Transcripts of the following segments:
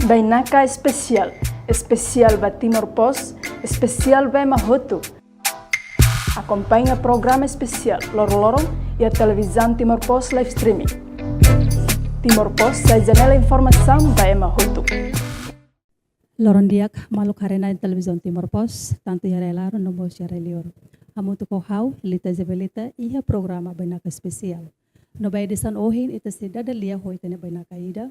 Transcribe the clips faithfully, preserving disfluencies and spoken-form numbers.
Bainaka Espesiál, espesiál ba Timor Post, espesiál ba ema hotu. Akompaña programa espesiál loron-loron iha Televizaun Timor Post live streaming. Timor Post sai janela informasaun ba ema hotu. Loron di'ak, maluk haree-na'in Televizaun Timor Post, tantu iha rai-laran no mós iha rai-liur. Hamutuk ho ha'u, Lita Isabelita, iha programa Bainaka Espesiál. No ba edisaun ohin, ita sei dada lia ho ita-nia bainaka ida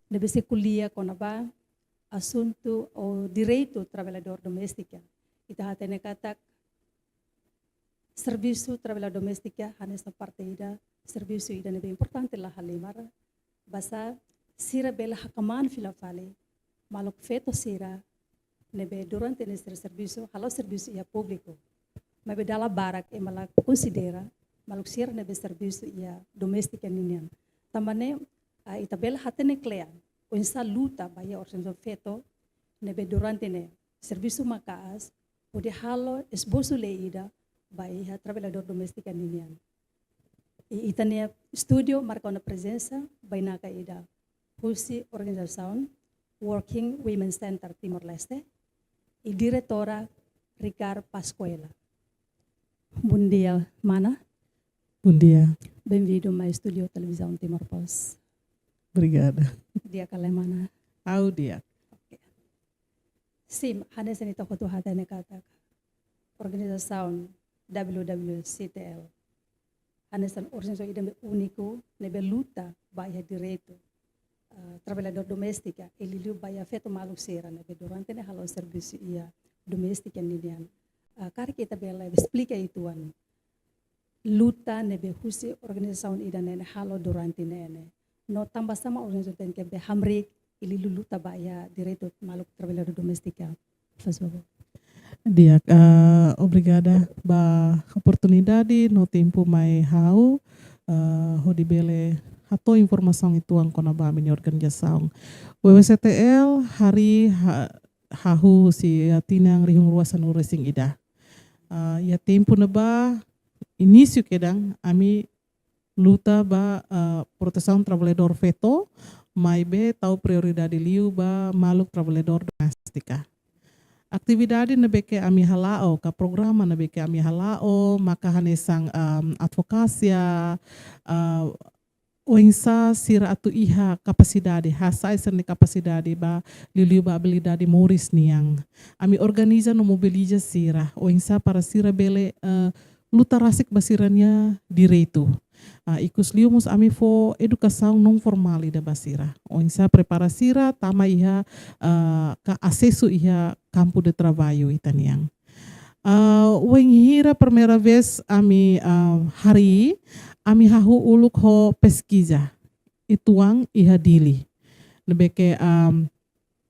ne'ebé sei ko'alia kona-ba asuntu ou direitu traballadór doméstika. Ita hatene katak servisu traballadór doméstika hanesan parte ida servisu ida ne'ebé importante la halimar, basá sira bele hakmaan fila fali maluk feto sira ne'ebé durante ne'e sira servisu, halo servisu iha públiku. Maibé dala barak ema la konsidera maluk sira ne'ebé servisu iha doméstika ninian. Tanba ne'e, ah, ita bele hatene kle'an oinsá luta ba iha organizasaun feto ne'ebé durante ne'e servisu maka'as, hodi halo esbosu lei ida ba iha traballadór doméstika ninian. I ita-nia estúdiu marka ona prezensa bainaka ida husi organizasaun Working Women Center Timor-Leste, i diretora Ricard Pascuela. Bondia, mana. Bondia. Benvindu mai estúdiu Televizaun Timor Post. Obrigada. Di'ak ka lae, mana? Ha'u di'ak. Oke. Sin, hanesan ita hotu hatene katak organizasaun W W C T L hanesan organizasaun ida ne'ebé úniku, ne'ebé luta ba iha direitu, ah, traballadór doméstika, i liuliu ba iha feto maluk sira ne'ebé durante ne'e halo servisu iha doméstika ninian. Ah, karik ita bele esplika uitoan luta ne'ebé husi organizasaun ida-ne'e halo durante ne'e, no tanba sá mak organizasaun tenke bele hamriik i liuliu luta ba iha direitu maluk traballadór doméstika. Faz favor. Di'ak, ah, obrigada ba oportunidade no tempu mai ha'u, ah, hodi bele hato'o informasaun uitoan kona-ba ami-nia organizasaun. W W C T L harii ha-, hahú husi iha tinan rihun rua sanulu-resin-ida. Ah, iha tempu ne'ebá, inísiu kedan, ami luta ba, ah, protesaun traballadór feto, maibé tau prioridade liu ba maluk traballadór doméstika. Atividade ne'ebé ke ami hala'o, ka programa ne'ebé ke ami hala'o, maka hanesan, am, advokasia, ah, oinsá sira atu iha kapasidade, hasa'e sira-nia kapasidade ba, liuliu ba abilidade moris nian. Ami organiza no mobiliza sira, oinsá para sira bele, eh, luta rasik ba sira-nia direitu. Ah, ikus liu mós ami fó edukasaun naun-formál ida ba sira. Oinsá prepara sira tama iha, ah, ka asesu iha kampu de traballu ita-nian. Ah, wainhira primeira vez ami, ah, harii, ami hahú uluk ho peskiza uitoan iha Dili. Ne'ebé ke, ah,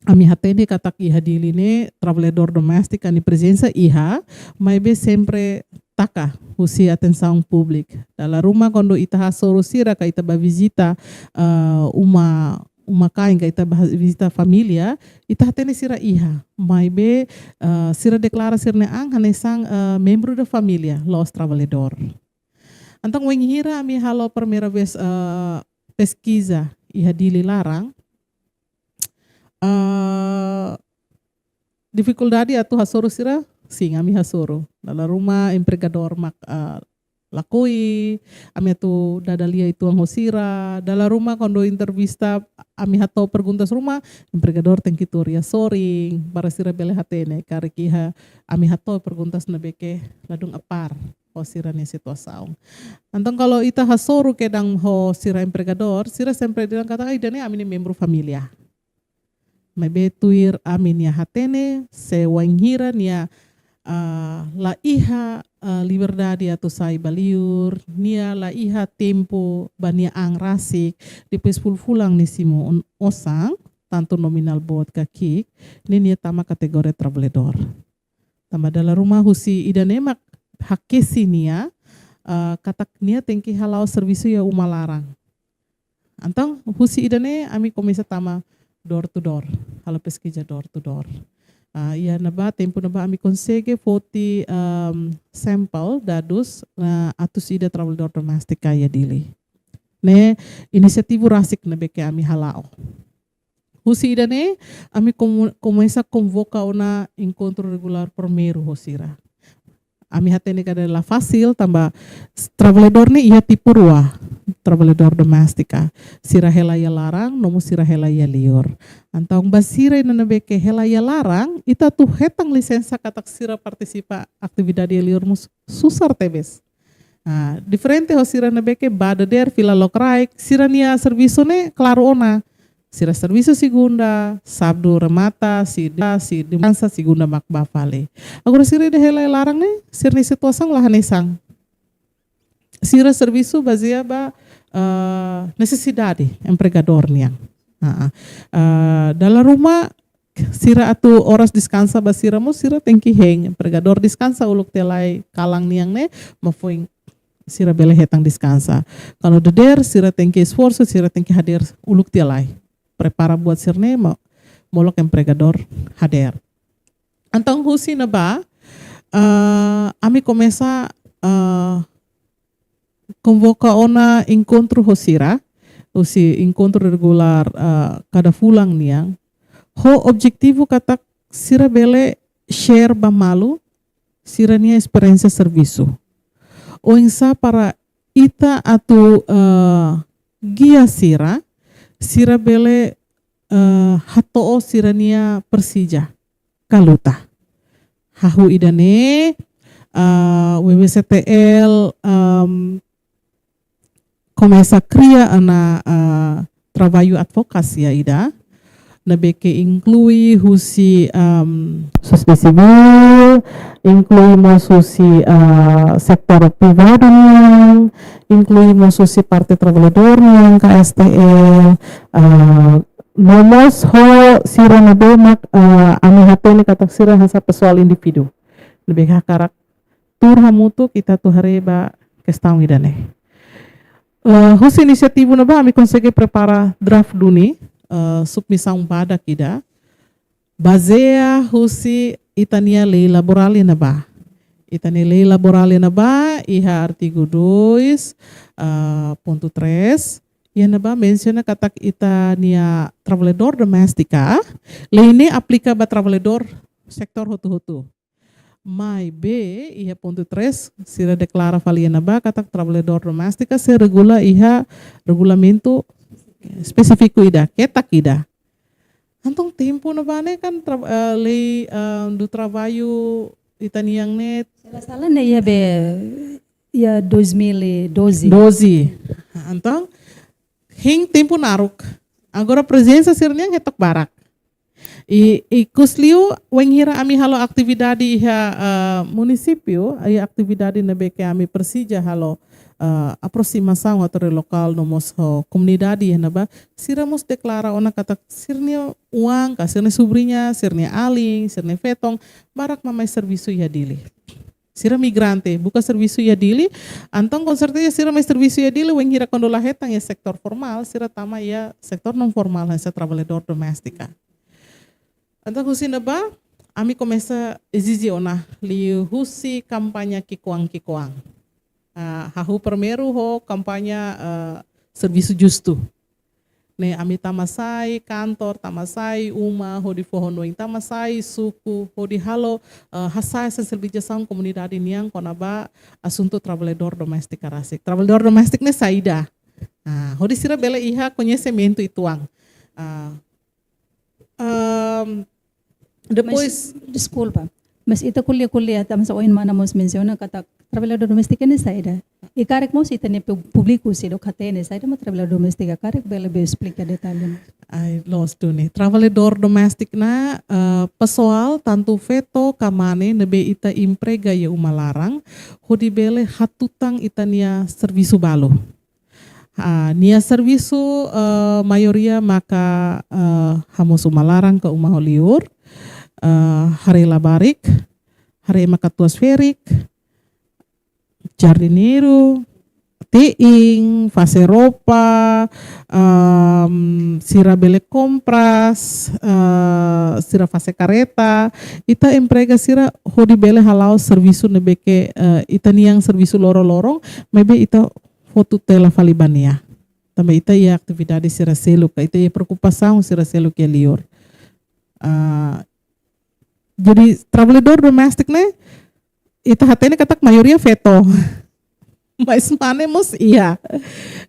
ami hatene katak iha Dili ne'e traballadór doméstika nia prezensa iha, maibé sempre taka husi atensaun públiku. Dala ruma kuandu ita hasoru sira ka ita bá vizita, ah, uma, uma-kain ka ita bá vizita família, ita hatene sira iha, maibé, ah, sira deklara sira-nia an hanesan, ah, membru da família, la'ós traballadór. Entaun, wainhira ami halo primeira vez, ah, peskiza iha Dili laran, ah, difikuldade atu hasoru sira, sin, ami hasoru. Dala ruma empregadór mak, ah, lakohi, ami atu dada lia uitoan ho sira. Dala ruma kuandu entrevista, ami hato'o perguntas ruma, empregadór tenke tuur iha sorin, para sira bele hatene, karik iha ami hato'o perguntas ne'ebé ke ladún apár ho sira-nia situasaun. Entaun, kalau ita hasoru kedan ho sira empregadór, sira sempre dehan katak, "Ah, ida-ne'e ami-nia membru família." Maibé tuir ami-nia hatene, se wainhira nia, ah, la iha, ah, liberdade atu sai ba liur, nia la iha tempu ba nia an rasik, depois fulan-fulan nia simu un-, osan, tantu nominál boot ka ki'ik, ne'e nia tama kategoria traballadór. Tanba dala ruma husi ida-ne'e mak hakesi nia, ah, katak nia tenke hala'o servisu iha uma laran. Entaun, husi ida-ne'e ami komesa tama door to door, halo peskiza door to door. Ah, iha ne'ebá, tempu ne'ebá ami konsege foti, ehm, sampel dadus, ah, atus ida traballadór doméstika iha Dili. Ne'e inisiativa rasik ne'ebé ke ami hala'o. Husi ida-ne'e, ami komu-, komesa konvoka ona enkontru regulár primeiru ho sira. Ami hatene katak la fasil, tanba s-, trabalhadór ne'e iha tipu rua, trabalhadór doméstika. Sira hela iha laran, no mós sira hela iha liur. Entaun, ba sira ida ne'ebé ke hela iha laran, ita atu hetan lisensa katak sira partisipa atividade iha liur mós susar tebes. Ah, diferente ho sira ne'ebé ke ba dadeer fila lokraik, sira-nia servisu ne'e klaru ona. Sira servisu segunda, sábadu remata, sira, sira deskansa, segunda mak ba fali. Agora sira ida hela iha laran ne'e, sira-nia situasaun la hanesan. Sira servisu bazeia ba, ah, nesesidade empregadór nian. Ah, ah. Ah, dala ruma sira atu oras deskansa ba sira mós sira tenke hein, empregadór deskansa uluk tiha lai kalan nian ne'e, mak foin sira bele hetan deskansa. Kuandu dadeer sira tenke esforsu, sira tenke hadeer uluk tiha lai. Prepara buat sira-ne'e, mo-, molok empregadór hadeer. Entaun husi ne'ebá, eh, ami komesa, eh, konvoka ona enkontru ho sira, husi enkontru regulár, eh, kada fulan nian. Ho objetivu katak sira bele share ba malu sira-nia esperiénsia servisu. Oinsá para ita atu, eh, gia sira, sira bele, eh, hato'o sira-nia persija ka luta. Hahú ida-ne'e, eh, W B C T L, em, komesa kria ona, eh, traballu advokasia ida, ne'ebé ke inklui husi, em, sosiedade sivíl, inklui mós husi, eh, setór privadu nian, inklui mós husi parte trabalhadór nian ka S T L, eh, no mós ho sira ne'ebé mak, eh, ami hatene katak sira hanesan pesoál indivíduu ne'ebé hakarak tuur hamutuk ita atu haree ba kestaun ida-ne'e. Eh, husi inisiativa ne'ebá ami konsege prepara draft duni, eh, submisaun badak ida. Bazeia husi ita-nia lei laborál iha ne'ebá. Ita-nia lei laborál iha ne'ebá, iha artigu dois, eh, pontu três, iha ne'ebá mensiona katak ita-nia trabalhadór doméstika, lei ne'e aplika ba trabalhadór setór hotu-hotu. Maibé, iha pontu três, sira deklara fali iha ne'ebá katak trabalhadór doméstika sei regula iha regulamentu espesífiku ida, ketak ida. Entaun tempu ne'ebá ne'e kan tra-, eh, lei, eh, do trabalho ita-nian ne'e. Se la sala ne'e iha be, iha dois mil e doze. Doze. Entaun, hein tempu naruk. Agora prezensa sira-nian hetok barak. I, ikus liu, wainhira ami halo atividade iha, eh, munisípiu, iha atividade ne'ebé ke ami persija halo, eh, aproximasaun ho autoridade lokál no mós ho komunidade iha ne'ebá, sira mós deklara ona katak sira-nia oan ka, sira-nia subriña, sira-nia alin, sira-nia feton, barak mak mai servisu iha Dili. Sira migrante, buka servisu iha Dili, entaun com certeza sira mai servisu iha Dili, wainhira kuandu la hetan iha setór formál, sira tama iha setór non formál, hanesan trabalhadór doméstika. Entaun husi ne'ebá, ami komesa ezije ona liuhusi kampaña ki'ikoan-ki'ikoan. Ah, hahú primeiru ho kampaña, ah, servisu justu. Ne'e ami tama sai kantor, tama sai uma, hodi fó hanoin, tama sai suku, hodi halo, eh, hasa'e sensibilizasaun komunidade nian kona-ba asuntu trabalhadór doméstika rasik. Trabalhadór doméstika ne'e saida? Ah, hodi sira bele iha koñesimentu uitoan. Ah, ehm, depois. Mas, deskulpa. Mas ita ko'alia, ko'alia, tanba ohin mana mós mensiona katak trabalhadór doméstika ne'e saida. I karik mós ita-nia pu-, públiku seidauk hatene saida mak trabalhadór doméstika, karik bele be esplika detalle. Ai, loos duni. Trabalhadór doméstika ne'e, eh, pesoál tantu feto ka mane ne'ebé ita emprega iha uma laran, hodi bele hatutan ita-nia servisu balu. Ah, nia servisu, eh, maioria maka, eh, hamoos uma laran ka uma ho liur, eh, haree labarik, haree ema katuas ferik, jardineiru, te'in, fase roupa, ehm, sira bele kompras, eh, sira fase kareta, ita emprega sira hodi bele hala'o servisu ne'ebé ke, eh, ita-nian servisu loroloron, maibé ita fó tutela fali ba nia. Tanba ita iha atividade sira seluk, ita iha preokupasaun sira seluk iha liur. Ah, jadi trabalhadór doméstiku ne'e, ita hatene katak maioria feto. Mas mane mós iha.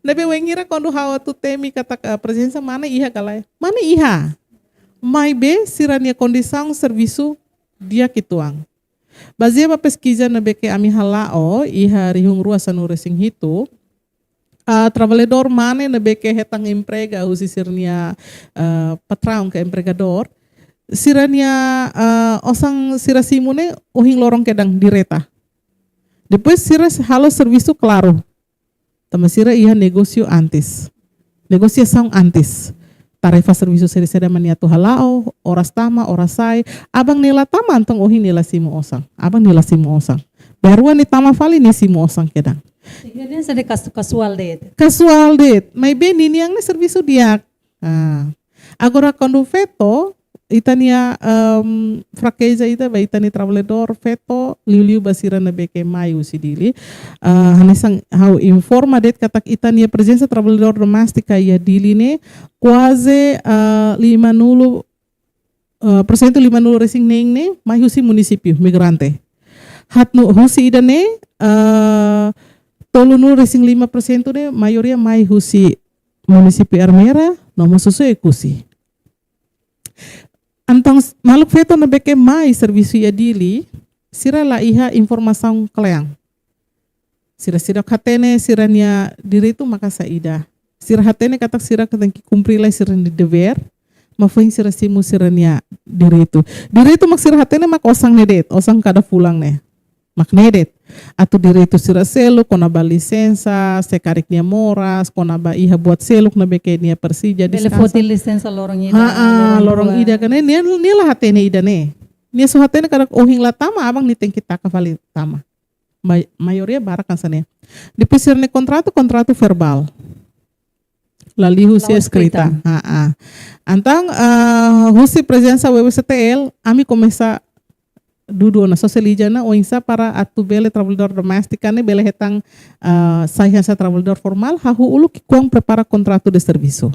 Ne'ebé wainhira kuandu ha'u atu temi katak, ah, prezensa mane iha ka lae. Mane iha. Maibé sira-nia kondisaun servisu di'ak uitoan. Bazeia ba peskiza ne'ebé ke ami hala'o iha rihun rua sanulu-resin-hitu, ah, trabalhadór mane ne'ebé ke hetan emprega husi sira-nia, ah, patraun ka empregadór, sira-nia, ah, osan sira simu ne'e ohin loron kedan direta. Depois sira halo servisu klaru. Tanba sira iha negósiu antes. Negosiasaun antes. Tarefa servisu saida-saida mak nia atu hala'o, oras tama, oras sai. Aban nia la tama, entaun ohin nia la simu osan. Aban nia la simu osan. Bainrua nia tama fali, nia simu osan kedan. Sehingga nia sede kasu-, kasuál de'it. Kasuál de'it. Maibé ninian ne'e servisu di'ak. Ah. Agora, kuandu feto, ita-nia, ehm, frakeza ida ba ita-nia trabalhadór feto, liuliu ba sira ne'ebé ke mai husi Dili. Ah, hanesan ha'u informa de'it katak ita-nia prezensa trabalhadór doméstika iha Dili ne'e kuaze, ah, limanulu, ah, persentu, limanulu-resin-neen ne'e mai husi munisípiu migrante. Haatnulu husi ida-ne'e, ah, tolunulu-resin-lima persentu ne'e maioria mai husi munisípiu Ermera, no mós husi Oekusi. Entaun, s-, maluk feto ne'ebé ke mai servisu iha Dili, sira la iha informasaun kle'an. Sira seidauk hatene sira-nia direitu maka saida. Sira hatene katak sira ke tenke kumpre lai sira-nia devér, maibé foin sira simu sira-nia direitu. Direitu mak sira hatene mak osan ne'e de'it, osan kada fulan ne'e. Mak ne'e de'it. Atu direitu sira seluk, kona-ba lisensa, se karik nia moras, kona-ba iha buat seluk ne'ebé ke nia presiza. Bele deskansa. Foti lisensa loron ida, ha, ah, loron, loron dua. Ida ka ne'e, nia, nia la hatene ida-ne'e. Nia só hatene katak ohin la tama, aban nia tenke taka fali tama. Mai-, maioria barak hanesan ne'e. Depois sira-nia kontratu, kontratu verbál. La liu husi eskrita. La eskrita. Ha, ah. Entaun, ah, husi prezensa W W C T L, ami komesa dudu ona, sosializa ona oinsá para atu bele trabalhadór doméstika ne'e bele hetan, ah, sai hanesan trabalhadór formál, hahú uluk ki'ikoan prepara kontratu de servisu.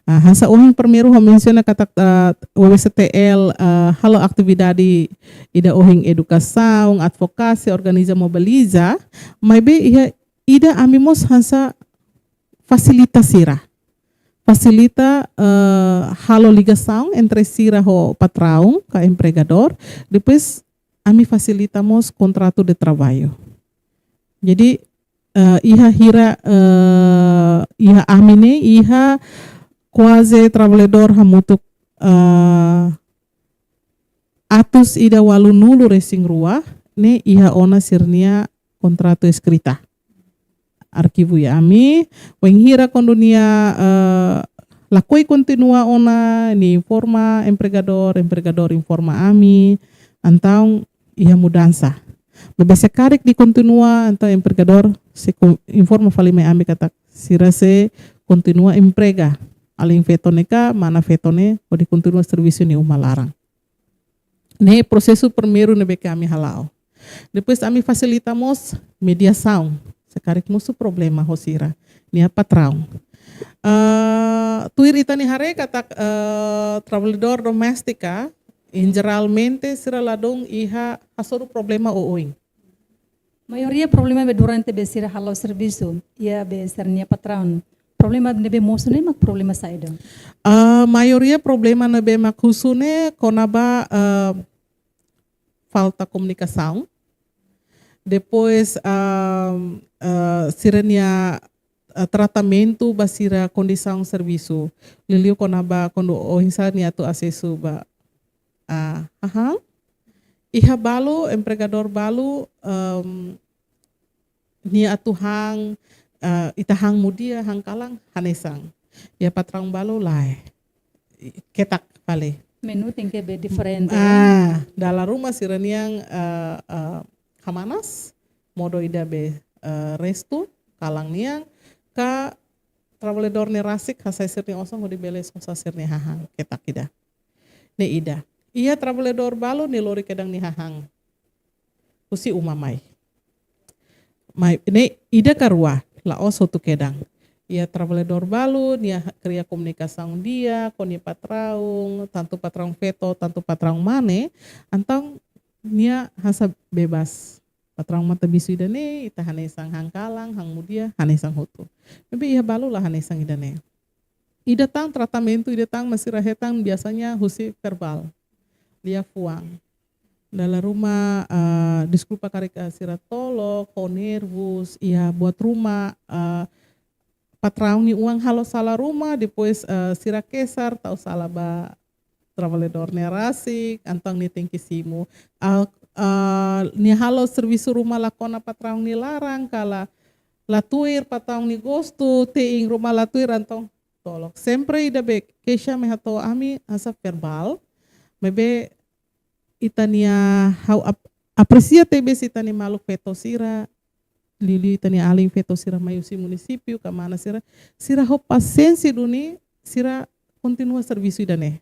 Ah, hanesan ohin primeiru ha'u mensiona katak, ah, W W C T L, ah, halo atividade ida ohin edukasaun, advokasia, organiza, mobiliza, maibé iha ida ami mós hanesan fasilita sira. Fasilita, eh, halo ligasaun entre sira ho patraun ka empregadór. Depois, ami fasilita mós kontratu de traballu. Jadi, eh, iha hira, eh, iha ami ne'e, iha kuaze trabalhadór hamutuk, eh, atus ida ualunulu-resin-rua ne'e iha ona sira-nia kontratu eskrita. Arkivu iha ami, wainhira kuandu nia, eh, lakohi kontinua ona, nia informa empregadór, empregadór informa ami, entaun iha mudansa. Maibé se karik nia kontinua, entaun empregadór sei ko-, informa fali mai ami katak sira sei kontinua emprega alin feto ne'e ka mana feto ne'e hodi kontinua servisu iha nia uma laran. Ne'e prosesu primeiru ne'ebé ke ami hala'o. Depois ami fasilita mós mediasaun. Se karik mosu problema ho sira-nia patraun. Ah, tuir ita-nia haree katak, ah, trabalhadór doméstika, em jeralmente, sira ladún iha hasoru problema oioin. Maioria problema be durante be sira halo servisu, iha be sira-nia patraun. Problema ne'ebé mosu ne'e mak problema saida? Ah, maioria problema ne'ebé mak husu ne'e kona-ba, ah, falta komunikasaun. Depois, ah, ah, sira-nia, ah, tratamentu ba sira kondisaun servisu. Liuliu kona-ba kuandu oinsá nia atu asesu ba, ah, hahán. Iha balu, empregadór balu, ehm, nia atu han, eh, ita han mudia, han kalan, hanesan. Iha patraun balu lae. Ketak fali. Menu tenke be diferente. Ah, dala ruma sira-nian, eh, eh, hamanas, modo ida be, eh, restu, kalan nian, ka trabalhadór ne'e rasik, hasai sira-nia osan, hodi bele sosa sira-nia hahán, ketak ida. Ne'e ida. Iha trabalhadór balu, nia lori kedan nia hahán husi uma mai. Mai, ne'e ida ka rua, la'ós hotu kedan. iha trabalhadór balu, nia kria komunikasaun di'ak ho nia patraun, tantu patraun feto, tantu patraun mane, entaun nia hanesan bebas. Patraun matan bisu ida-ne'e, ita hanesan han kalan, han mudia, hanesan hotu. Maibé iha balu la hanesan ida-ne'e. Ida tan tratamentu, ida tan mak sira hetan biasanya husi verbál. Liafuan. Dala ruma, ah, deskulpa karik, ah, sira tolok, ho nervus, iha buat ruma, ah, patraun nia oan halo sala ruma, depois, ah, sira kesar, tau sala ba trabalhadór ne'e rasik, entaun nia tenke simu. Ah, ah, nia halo servisu ruma la kona patraun nia laran, ka la, la tuir patraun nia gostu, te'in ruma la tuir, entaun tolok. Sempre ida be keixa mai hato'o ami hanesan verbál, maibé ita-nia ha'u ap-, apresia tebes ita-nia maluk feto sira, liuliu ita-nia alin feto sira mai husi munisípiu, ka mana sira, sira ho pasiénsia duni, sira kontinua servisu ida-ne'e.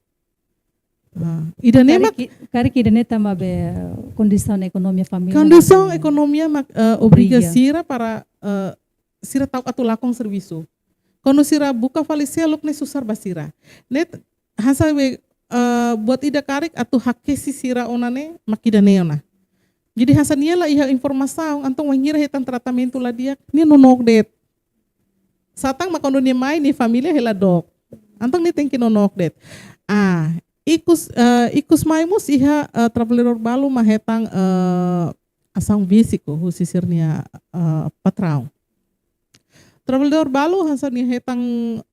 Ah, ida-ne'e mak karik, karik ida-ne'e tanba be kondisaun ekonomia família. Kondisaun ekonomia mak, eh, obriga sira para, eh, sira ta'uk atu lakon servisu. Kuandu sira buka fali seluk ne'e susar ba sira. Ne'e hanesan be, eh, buat ida karik atu hakesi sira ona ne'e mak ida-ne'e ona. Jadi hanesan nia la iha informasaun, entaun wainhira hetan tratamentu la di'ak, nia nonook de'it. Satán mak kuandu nia mai, nia família hela dook. Entaun nia tenke nonook de'it. Ah, ikus, eh, ikus mai mós iha, eh, trabalhadór balu mak hetan, eh, asaun fíziku husi sira-nia, eh, patraun. Trabalhadór balu hanesan nia hetan,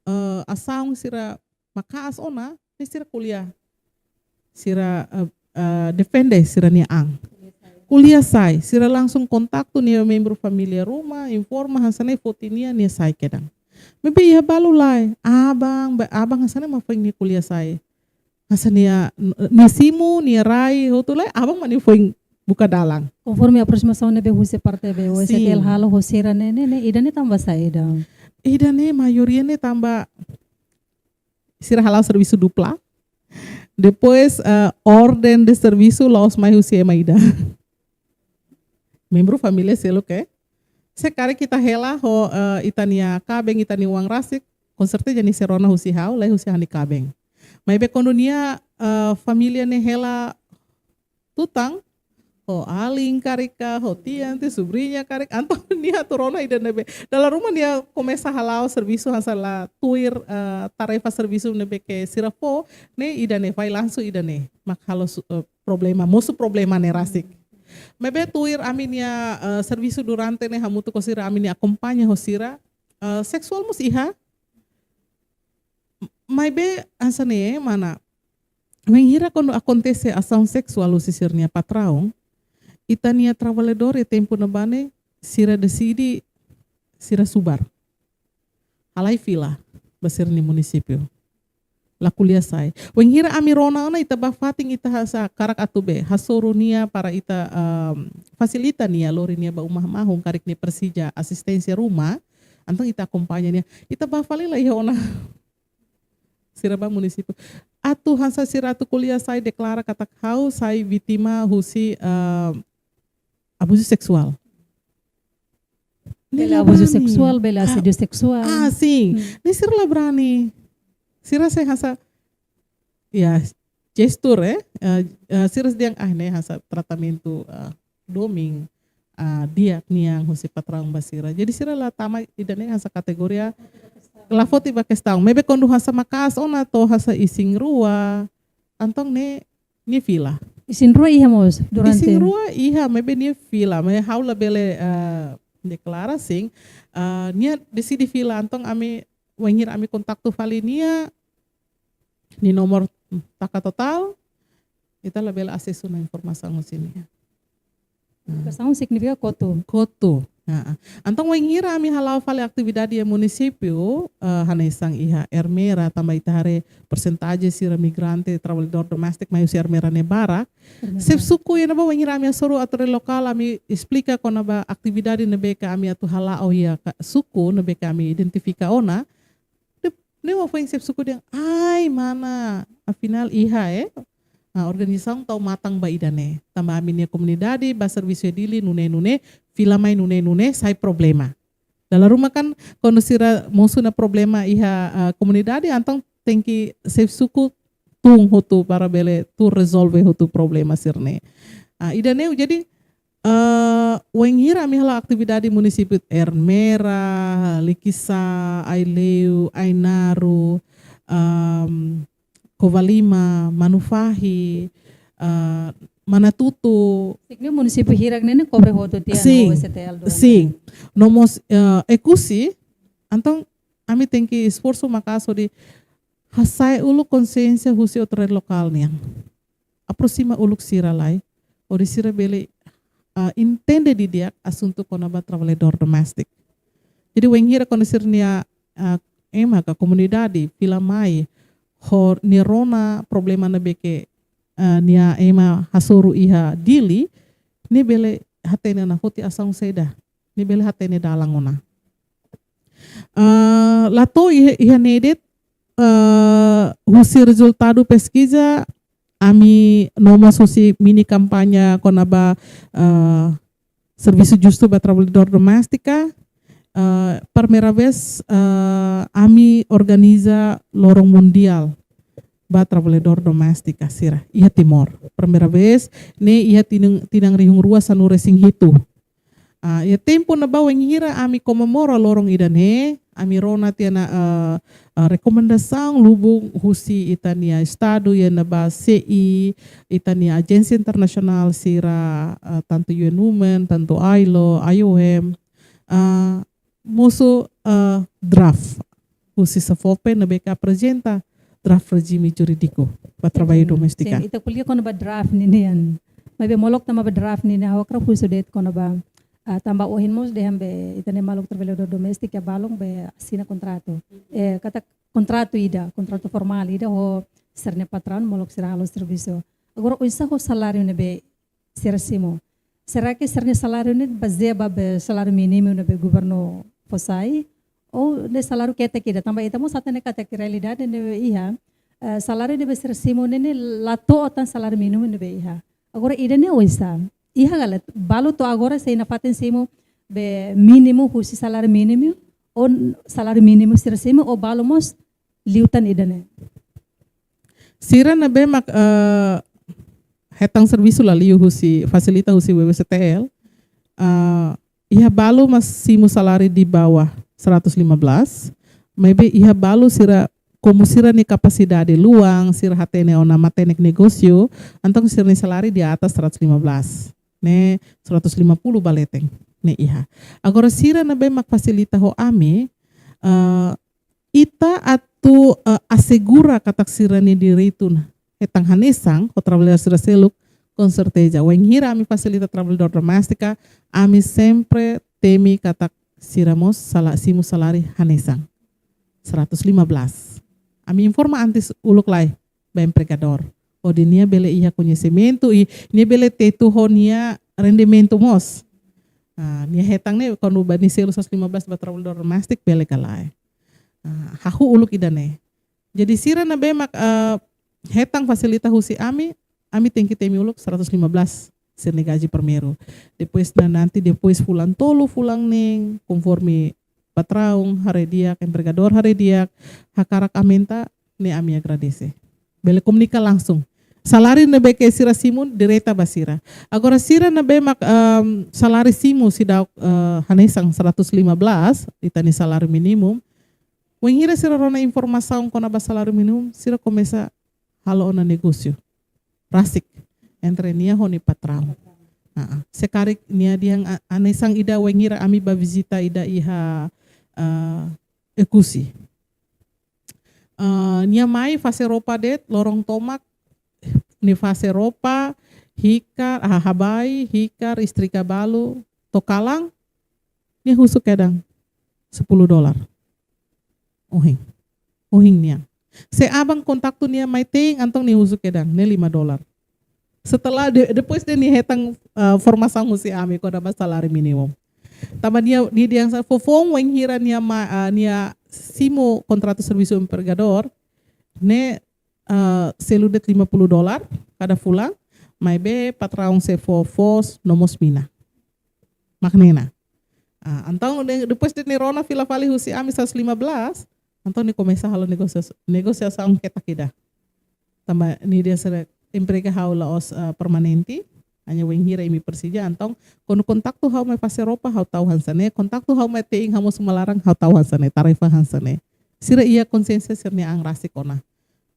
eh, asaun sira maka'as ona, ne'e sira ko'alia. Sira, eh, eh, defende sira-nia an. Ko'alia sai, sira langsung kontaktu nia membru família ruma, informa hanesan ne'e foti nia, nia sai kedan. Maibé iha balu lae, aban, ba-, aban hanesan ne'e mak foin nia ko'alia sai. Hanesan nia, nia simu, nia rai, hotu lae, aban mak nia foin buka dalan. Konforme aprosimasaun ne'ebé husi parte be O S T L halo ho sira ne'e, ne'e, ne'e, ida-ne'e tanba saida? Ida-ne'e maioria ne'e tanba sira hala'o servisu dupla. Depois, eh, orden de servisu la'ós mai husi ema ida. Membru família seluk, eh. Se karik ita hela ho, eh, ita-nia kaben, ita-nia oan rasik, konserteza nia sei rona husi ha'u, lae husi ha'u-nia kaben. Maibé kuandu nia, eh, família ne'e hela tutan, ho alin karik ka, ho tian, tia, subriña karik, entaun nia atu rona ida ne'ebé. Dala ruma nia komesa hala'o servisu hanesan la tuir, eh, tarefa servisu ne'ebé ke sira fó, ne'e ida-ne'e, fai langsung ida-ne'e. Mak halo su-, eh, problema, mosu problema ne'e rasik. Maibé tuir ami-nia, eh, servisu durante ne'e hamutuk ho sira, ami-nia akompaña ho sira, eh, seksuál mós iha. Maibé hanesan ne'e, mana, wainhira kuandu akontese asaun seksuál husi sira-nia patraun, ita-nia trabalhadór iha tempu ne'ebá ne'e, sira deside, sira subar. Halai fila ba sira-nia munisípiu. La ko'alia sai. Wainhira ami rona ona, ita bá fatin, ita hanesan hakarak atu be hasoru nia para ita, ehm, fasilita nia, lori nia ba uma mahon, karik nia presiza asisténsia ruma, entaun ita akompaña nia. Ita bá fali la iha ona. Sira bá munisípiu. Atu hanesan sira atu ko'alia sai, deklara katak ha'u sai vítima husi, eh, abuzu seksuál. Bele abuzu seksuál, bele asédiu seksuál. Ah, sin. Hmm. Ne'e sira la brani. Sira sei hanesan, ya, gestur, eh, eh, eh, sira dehan, ah, ne'e hanesan tratamentu, eh, domin, ah, di'ak nian husi patraun ba sira. Jadi sira la tama ida-ne'e hanesan kategoria, la foti ba kestaun. Maibé kuandu hanesan maka'as ona to'o hanesan isin-rua, entaun ne'e, nia fila. Isin-rua iha mós durante? Isin-rua iha, maibé nia fila, maibé ha'u labele, eh, deklara sin. Eh, nia deside fila, entaun ami, wainhira ami kontaktu fali nia, nia nomor taka totál, ita labele asesu ona informasaun husi nia. Komunikasaun signifika kotu. Kotu. Nah, entaun wainhira ami hala'o fali atividade iha munisípiu, eh, hanesan iha Ermera, tanba ita haree persentajen sira migrante, trabalhadór doméstiku mai husi Ermera ne'e barak. Ermera. Xefe suku iha ne'ebá, wainhira ami hasoru autoridade lokál, ami esplika kona-ba atividade ne'ebé ke ami atu hala'o iha ka-, suku ne'ebé ke ami identifika ona. Ne'e mak foin xefe suku dehan, ai, mana, afinál iha, eh, ah, organizasaun tau matan ba ida-ne'e. Tanba ami-nia komunidade bá servisu iha Dili nune'e-nune'e, fila mai nune'e-nune'e, sai problema. Dala ruma kan, kuandu sira mosu ona problema iha, ah, komunidade, entaun tenke xefe suku tun hotu para bele tun rezolve hotu problema sira-ne'e. Ah, ida-ne'e, jadi, ah, wainhira ami halo atividade munisípiu Ermera, Likisá, Aileu, Ainaro, am, Covalima, Manufahi, ah, Manatuto. Signifika munisípiu hirak ne'e ne'e kobre hotu tiha Sin, no O S T L durante sin. No mós, ah, Oekusi, entaun ami tenke esforsu maka'as hodi hasa'e uluk konsiénsia husi autoridade lokál nian. Aproxima uluk sira lai, hodi sira bele, ah, entende didi'ak asuntu kona-ba trabalhadór doméstiku. Jadi, wainhira kuandu sira-nia, ah, ema ka komunidade fila mai, hodi rona problema ne'ebé ke, ah, nia ema hasoru iha Dili, nia bele hatene ona foti asaun saida, nia bele hatene dalan ona. Ah, la to'o iha, iha ne'e de'it, ah, husi rezultadu peskiza, ami no mós husi mini kampaña kona-ba, ah, servisu justu ba trabalhadór doméstiku, ah, primeira vez, ah, ami organiza loron mundiál ba trabalhadór doméstiku sira iha Timor. Primeira vez, ne'e iha tinan, tinan rihun rua sanulu-resin-hitu. Ah, iha tempu ne'ebá wainhira ami komemora loron ida-ne'e, ami rona tiha ona, ah, ah, rekomendasaun lubuk husi ita-nia Estadu, iha ne'ebá C I, ita-nia ajénsia internasionál sira, ah, tantu U N Women, tantu ailo, I O M, ah, mosu, ah, draft husi SAFOPE ne'ebé ke aprezenta draft rejime jurídiku ba trabalho Sin, doméstiku. Sin, ita ko'alia kona-ba draft ninian. Maibé molok tanba draft ninian, ha'u hakarak husu de'it kona-ba, ah, tanba ohin mós dehan be ita-nia maluk trabalhadór doméstiku iha balun be asina kontratu. Eh, katak kontratu ida, kontratu formál ida ho sira-nia patraun, molok sira halo servisu. Agora, oinsá ho saláriu ne'ebé sira simu? Será ke sira-nia saláriu ne'e bazeia ba be saláriu mínimu ne'ebé governu fó sai? Ou ne'e saláriu ketak ida? Tanba ita mós hatene katak realidade ne'ebé iha, eh, saláriu ne'ebé sira simu ne'e, ne'e la to'o tan saláriu mínimu ne'ebé iha. Agora ida-ne'e oinsá? Iha ka lae, balu to'o agora sei nafatin simu be mínimu husi saláriu mínimu, ou saláriu mínimu sira simu, ou balu mós liután ida-ne'e? Sira ne'ebé mak, eh, hetan servisu la liu husi, fasilita husi W W C T L, eh, iha balu mak simu saláriu di bawah seratus lima belas, maibé iha balu sira, komu sira-nia kapasidade luan, sira hatene ona matenek negósiu, entaun sira-nia saláriu di atas seratus lima belas, ne'e seratus lima puluh ba leten, ne'e iha. Agora sira ne'ebé mak fasilita ho ami, eh, ita atu, eh, asegura katak sira-nia direitu ne'e hetan hanesan ho trabalhadór sira seluk, com certeza. Wainhira ami fasilita trabalhadór doméstiku, ami sempre temi katak sira mós sala-, simu saláriu hanesan seratus lima belas. Ami informa antes uluk lai ba empregadór, hodi nia bele iha koñesimentu i nia bele tetu ho nia rendimentu mós. Ah, nia hetan ne'e, kuandu ba nia selu seratus lima belas ba trabalhadór doméstiku bele ka lae. Ah, hahú uluk ida-ne'e. Jadi sira ne'ebé mak, eh, hetan fasilita husi ami, ami tenke temi uluk seratus lima belas sira-nia gaji primeiru. Depois na, nanti depois fulan tolu, fulan neen, konforme patraun haree di'ak, empregadór haree di'ak, hakarak aumenta, ne'e ami agradese. Bele komunika langsung. Saláriu ne'ebé ke sira simu direta ba sira. Agora sira ne'ebé mak, ehm, saláriu simu seidauk, eh, hanesan seratus lima belas, ita-nia saláriu mínimu. Wainhira sira rona informasaun kona-ba saláriu mínimu, sira komesa halo ona negósiu rasik entre nia ho nia patraun. Ah, ah. Se karik nia dehan a-, hanesan ida wainhira ami bá vizita ida iha, ah, Oekusi. Ah, nia mai fase roupa de'it, loron tomak, nia fase roupa, hikar, ah, habai, hikar, istrika balu, to'o kalan, nia husu kedan sepuluh dolar. Ohin. Ohin nian. Se aban kontaktu nia mai te'in, entaun nia husu kedan, ne'e lima dolar. Setelah de-, depois de nia hetan, ah, formasaun husi ami kona-ba saláriu mínimu. Tanba nia, nia dehan sa foufoun wainhira nia ma-, ah, nia simu kontratu servisu empregadór, ne'e, ah, selu de'it lima puluh dolar kada fulan, maibé patraun sei fó foos no mós mina. Mak ne'e ona. Ah, entaun de-, depois de nia rona fila fali husi ami seratus lima belas, entaun nia komesa halo negosias-, negosiasaun ketak ida. Tanba nia dehan sira emprega ha'u la'ós, ah, permanente, hanya wainhira imi presiza, entaun kuandu kontaktu ha'u mai fase roupa, ha'u tau hanesan ne'e, kontaktu ha'u mai te'in ha'u mós uma laran, ha'u tau hanesan ne'e, tarifa hanesan ne'e. Sira iha konsiénsia sira-nia an rasik ona.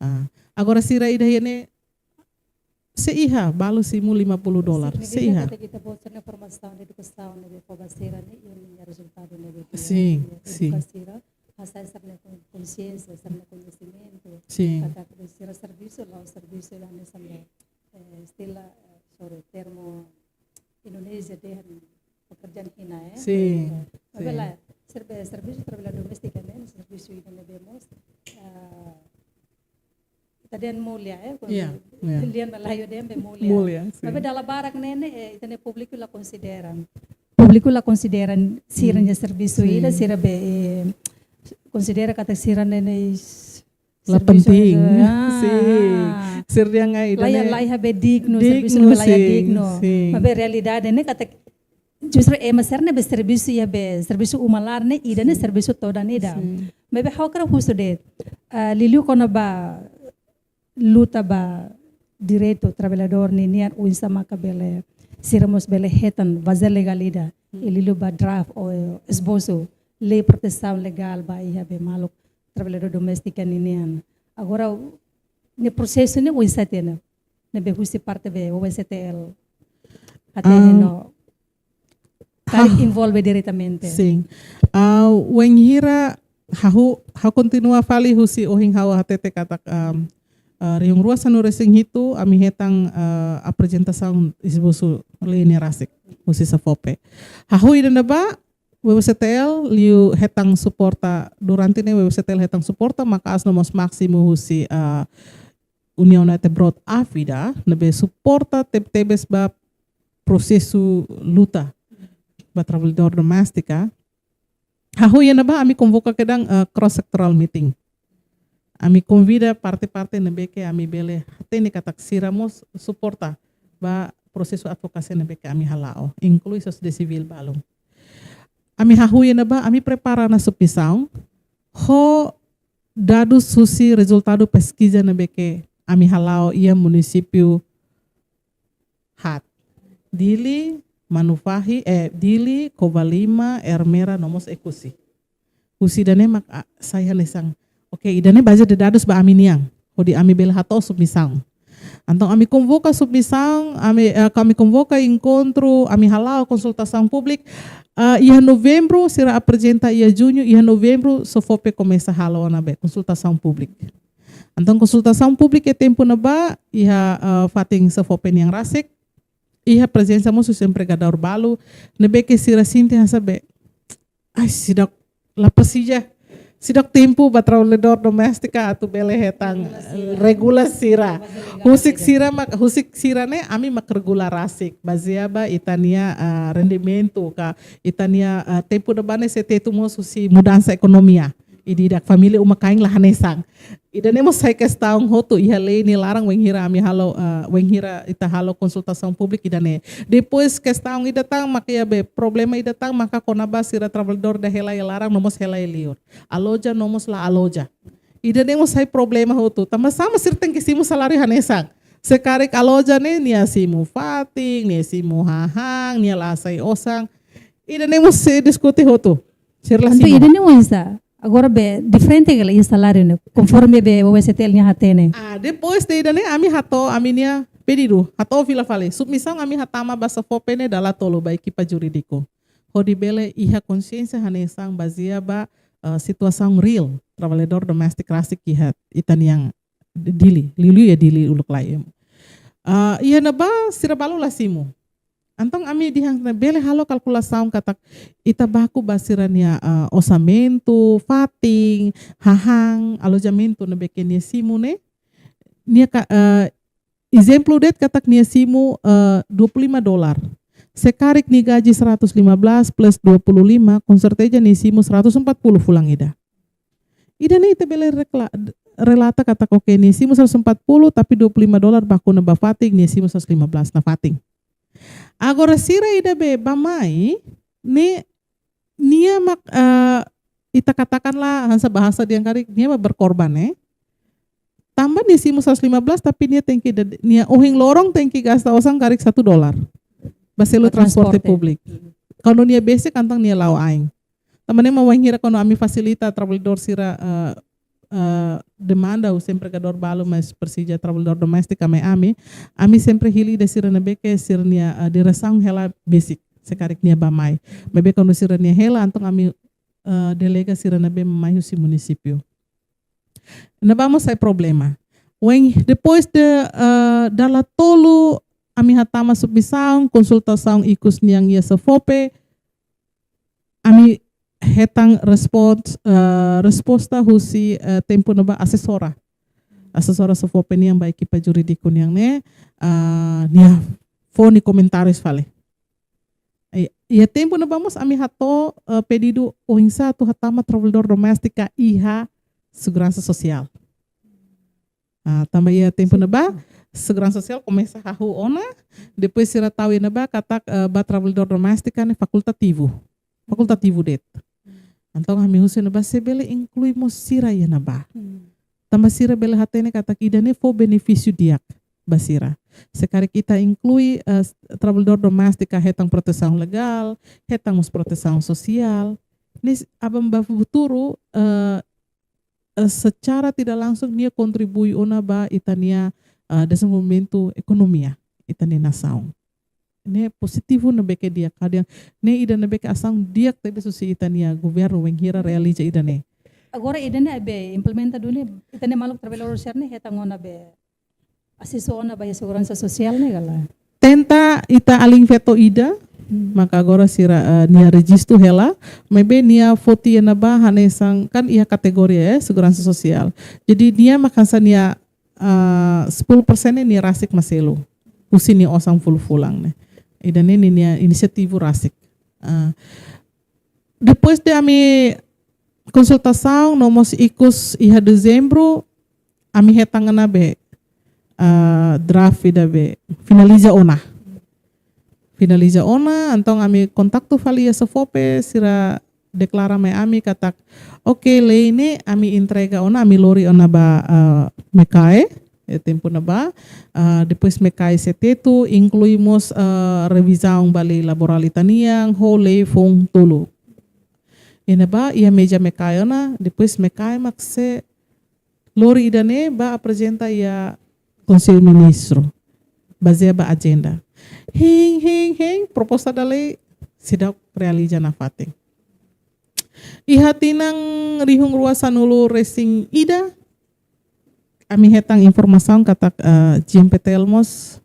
Ah, agora sira ida iha ne'e, se iha, balu simu lima puluh dolar, se iha. Katak ita-boot sira-nia formasaun, edukasaun ne'ebé fó ba sira ne'e, iha ninia rezultadu ne'ebé di'ak, sin, iha sin. Eduka sira, hasa'e sira-nia kon-, konsiénsia, sira-nia koñesimentu. Sin. Katak sira servisu, la'ós servisu ida hanesan, eh, istilah, eh, sorry, termu Indonézia dehan pekerjaan hina, eh. Sin, sin. Maibé lae, serve-, servisu trabalhadór doméstiku ne'e, servisu ida ne'ebé mós, eh, ita dehan mulia, eh, kuandu, iya, iya, lian Malayu dehan be mulia. Mulia, sin. Maibé dala barak ne'e, eh, ita-nia públiku la konsidera. Públiku la konsidera sira-nia, hmm, servisu, sin, ida, sira be, eh, konsidera katak sira ne'e, ne'e s-, la servisu penting. Ida, ah, sin. Ah. Sira dehan ai, la iha, ida ne'e la iha be dignu, dignu, servisu ne'e la iha, sin, dignu. Sin. Maibé realidade ne'e katak justru ema sira ne'ebé servisu iha be, servisu uma laran ne'e, ida ne'e, sin, servisu todan ida. Sin. Maibé ha'u hakarak husu de'it, ah, liuliu kona-ba luta ba direitu trabalhadór ninian, oinsá maka bele, sira mós bele hetan vaziu legál ida. Hmm. I liuliu ba draft ou esbosu lei protesaun legál ba iha be maluk trabalhadór doméstiku ninian. Agora, ne'e prosesu ne'e oinsá tiha ona? Ne'ebé husi parte be O V C T L. Até, ah, no karik, ah, envolve diretamente. Sin. Ah, wainhira ha'u, ha'u kontinua fali husi ohin ha'u hatete katak, um, ah, rihun rua sanulu resin hitu, ami hetan, ah, aprezentasaun esbosu lei ne'e rasik husi SAFOPE. Hahú ida ne'ebá, W W C T L liu hetan suporta, durante ne'e W W C T L hetan suporta maka'as no mós másimu husi, ah, União United Broad Avida, ne'ebé suporta teb-, tebes ba prosesu luta ba trabalhadór doméstika. Hahú iha ne'ebá ami konvoka kedan, eh, cross sectoral meeting. Ami konvida parte-parte ne'ebé ke ami bele hatene katak sira mós suporta ba prosesu advokasia ne'ebé ke ami hala'o, inklui sosiedade sivíl balun. Ami hahú iha ne'ebá, ami prepara ona submisaun ho dadus husi rezultadu peskiza ne'ebé ke ami hala'o iha munisípiu haat. Dili, Manufahi, eh, Dili, Covalima, Ermera, no mós Oekusi. Husi ida-ne'e mak, ah, sai hanesan. Oke, ida-ne'e bazeia dadus ba ami-nian. Hodi ami bele hato'o submisaun. Entaun ami konvoka submisaun, ami, eh, ami konvoka enkontru, ami hala'o konsultasaun públika. Eh, iha Novembru, sira aprezenta iha Juñu, iha Novembru, SAFOPE komesa halo ona be konsultasaun públika. Entaun konsultasaun públika iha tempu ne'ebá, iha, eh, fatin SAFOPE nian rasik, iha prezensa mós husi empregadór balu, ne'ebé ke sira sente hanesan be, ai, seidauk, la presiza, seidauk tempu ba trabalhadór doméstika atu bele hetan, eh, regula sira. Husik sira mak, husik sira-ne'e, ami mak regula rasik. Bazeia ba ita-nia, ah, rendimentu ka, ita-nia, ah, tempu ne'ebá ne'e sei tetun mós husi mudansa ekonomia. Ida-idak família uma-kain la hanesan. Ida-ne'e mós sai kestaun hotu iha lei nia laran wainhira ami halo, eh, wainhira ita halo konsultasaun públika ida-ne'e. Depois kestaun ida tan maka iha be problema ida tan maka kona-ba sira trabalhadór ida hela iha laran no mós hela iha liur. Aloja no mós la aloja. Ida-ne'e mós sai problema hotu. Tanba sá mak sira tenke simu saláriu hanesan? Se karik aloja ne'e nia simu fatin, nia simu hahán, nia la hasai osan. Ida-ne'e mós sei diskute hotu. Sira la simu. Entaun ida-ne'e oinsá? Agora be diferente ka lae saláriu ne'e, konforme be W W C T L nia hatene. Ah, depois de ida-ne'e ami hato'o ami-nia pedidu, hato'o fila fali. Submisaun ami hatama ba SAFOPE ne'e dala tolu ba ekipa jurídiku. Hodi bele iha konsiénsia hanesan bazeia ba, eh, situasaun reál trabalhadór doméstiku rasik iha ita-nian Dili, liuliu iha Dili uluk lai. Ah, iha ne'ebá sira balu la simu. Entaun ami dehan bele halo kalkulasaun katak ita baku ba sira-nia, ah, orsamentu, fatin, hahán, alojamentu ne'ebé ke nia simu ne'e. Nia ka, ah, ezemplu de'it katak nia simu, ah, dua puluh lima dolar. Se karik nia gaji seratus lima belas plus dua puluh lima, com certeza nia simu seratus empat puluh fulan ida. Ida-ne'e ita bele rekla-, relata katak oke, nia simu seratus empat puluh, tapi dua puluh lima dolar baku ona ba fatin, nia simu seratus lima belas nafatin. Agora sira ida be bá-mai, ne'e nia mak, eh, ita katakanlah hanesan bahasa dehan karik, nia mak berkorban, eh. Tanba nia simu seratus lima belas, tapi nia tenke de-, nia ohin loron tenke gasta osan karik satu dolar ba selu transporte públiku. Kuandu nia besik, entaun nia la'o ain. Tanba ne'e mak wainhira kuandu ami fasilita trabalhadór sira, eh, eh, demanda husi empregadór balu, mas presiza trabalhadór doméstika mai ami, ami sempre hili ida sira ne'ebé ke sira-nia, eh, diresaun hela besik, se karik nia bá mai. Maibé kuandu sira-nia hela, entaun ami, eh, delega sira ne'ebé mai husi munisípiu. Ne'ebá mós sai problema. Wain, depois de, eh, dala tolu ami hatama submisaun, konsultasaun ikus nian iha SEFOPE, ami hetan respons-, eh, resposta husi, eh, tempu ne'ebá asesora. Asesora SEFOPE nian ba ekipa jurídiku nian ne'e, eh, nia fó nia komentáriu fali. I, iha tempu ne'ebá mós ami hato'o, eh, pedidu oinsá atu hatama trabalhadór doméstika iha seguransa sosiál. Ah, tanba iha tempu ne'ebá, seguransa sosiál komesa hahú ona, depois sira tau iha ne'ebá katak, eh, ba trabalhadór doméstika ne'e fakultativu. Fakultativu de'it. Entaun ami husu iha ne'ebá se bele inklui mós sira iha ne'ebá. Tanba sira bele hatene katak ida-ne'e fó benefísiu di'ak ba sira. Se karik ita inklui, eh, trabalhadór doméstika hetan protesaun legál, hetan mós protesaun sosiál. Ne'e aban ba futuru, eh, eh, secara tidak langsung nia kontribui ona ba ita-nia, eh, dezenvolvimentu ekonomia ita-nia nasaun. Ne'e pozitivu ne'ebé ke di'ak, katak ne'e ida ne'ebé ke asaun di'ak tebes husi ita-nia governu wainhira realiza ida-ne'e. Agora ida-ne'e be implementa duni, ita-nia maluk trabalhadór sira-ne'e hetan ona be asesu ona ba iha seguransa sosiál ne'e ka lae? Tenta ita alin feto ida, maka agora sira, eh, nia rejistu hela, maibé nia foti iha ne'ebá hanesan kan iha kategoria, eh, seguransa sosiál. Jadi nia mak hanesan nia, eh, sepuluh persen ne'e nia rasik mak selu. Husi nia osan fulan-fulan ne'e. Ida-ne'e nia inisiativu rasik. Eh, depois de ami konsultasaun, no mós ikus iha dezembru, ami hetan ona be, ah, draft ida be finaliza ona. Finaliza ona, entaun ami kontaktu fali iha SEFOPE, sira deklara mai ami katak, oke, lei ne'e ami entrega ona, ami lori ona ba, ah, MECAE, iha tempu ne'ebá, ah, depois MECAE sei tetu, inklui mós, ah, revizaun ba lei laborál ita-nian, ho lei foun tolu. Iha ne'ebá, iha meja MECAE ona, depois MECAE mak sei lori ida-ne'e ba aprezenta iha Konsellu Ministru, bazeia ba ajenda. Hein, hein, hein, proposta da lei seidauk realiza nafatin. Iha tinan rihun rua sanulu resin ida, ami hetan informasaun katak, eh, GMPTL mós,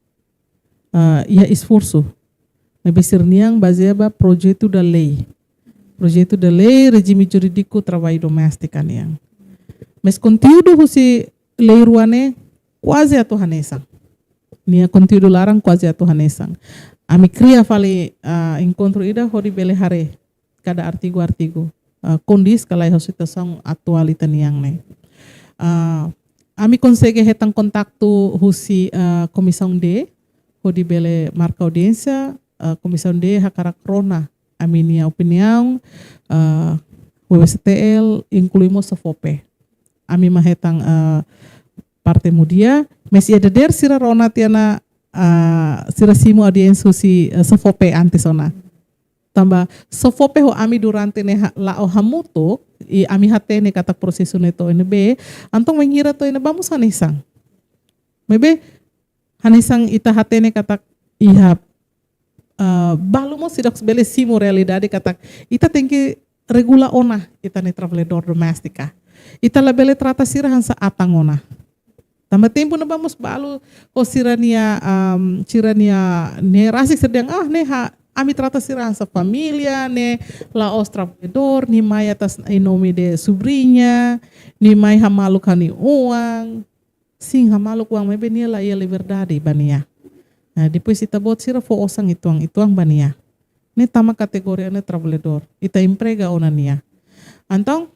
eh, iha esforsu. Maibé sira-nian bazeia ba projetu da lei. Projetu da lei rejime jurídiku trabalho doméstico nian. Mas konteúdu husi lei rua ne'e kuaze atu hanesan. Nia konteúdu laran kuaze atu hanesan. Ami kria fali, ah, enkontru ida hodi bele haree kada artigu-artigu, ah, kondiz ka lae ho situasaun atuál ita-nian ne'e. Ah, ami konsege hetan kontaktu husi, ah, Komisaun D, hodi bele marka audiénsia, ah, Komisaun D hakarak rona ami-nia opiniaun, ah, WWCTL, inklui mós SEFOPE. Ami mak hetan, ah, parte mudia, mas iha dadeer sira rona tiha ona, ah, sira simu audiénsia husi, ah, SEFOPE antes ona. Tanba SEFOPE ho ami durante ne'e ha-, la'o hamutuk, i ami hatene katak prosesu ne'e to'o iha ne'ebé, entaun wainhira to'o iha ne'ebá mós hanesan. Maibé, hanesan ita hatene katak iha, eh, balu mós seidauk bele simu realidade katak ita tenke regula ona ita-nia trabalhadór doméstika. Ita labele trata sira hanesan atan ona. Tanba tempu ne'ebá mós balu ho sira-nia, am, sira-nia ne'e rasik sira dehan, ah, ne'e ha, ami trata sira hanesan família, ne'e la'ós trabalhadór, nia mai atas em nome de sobrinha, nia mai hamaluk ha'u-nia oan. Sin, hamaluk oan maibé nia la iha liberdade ba nia. Nah, depois ita-boot sira fó osan uitoan-uitoan ba nia. Ne'e tama kategoria ne'e trabalhadór. Ita emprega ona nia. Entaun,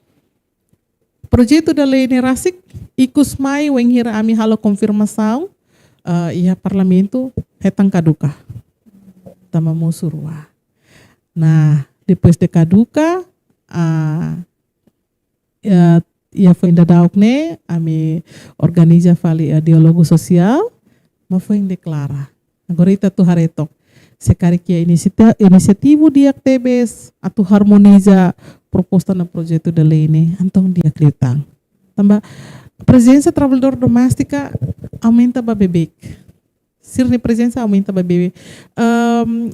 projetu da lei ne'e rasik, ikus mai wainhira ami halo konfirmasaun, eh, iha Parlamentu, hetan kaduka. Tanba mosu rua. Nah, Depois de kaduka, ah, iha, iha foin daudauk ne'e, ami organiza fali, ah, diálogu sosiál, mak foin deklara. Agora ita atu haree took. Se karik iha inisiativa, inisiativa di'ak tebes atu harmoniza proposta no projetu de lei ne'e, entaun di'ak liután. Tanba prezensa trabalhadór doméstika aumenta ba beibeik. Sira-nia prezensa aumenta ba beibeik. Ehm,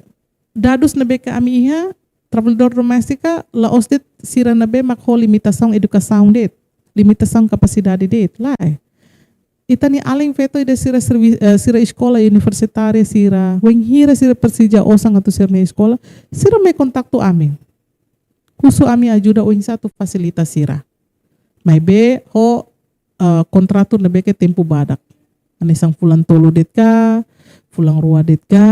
dadus ne'ebé ke ami iha, trabalhadór doméstika la'ós de'it sira ne'ebé mak ho limitasaun edukasaun de'it, limitasaun kapasidade de'it, lae. Ita-nia alin feto ida sira servi-, eh, sira eskola universitária sira, wainhira sira presiza osan atu sira-nia eskola, sira mai kontaktu ami. Husu ami ajuda oinsá atu fasilita sira. Maibé ho, eh, kontratu ne'ebé ke tempu badak. Hanesan fulan tolu de'it ka, fulan rua de'it ka.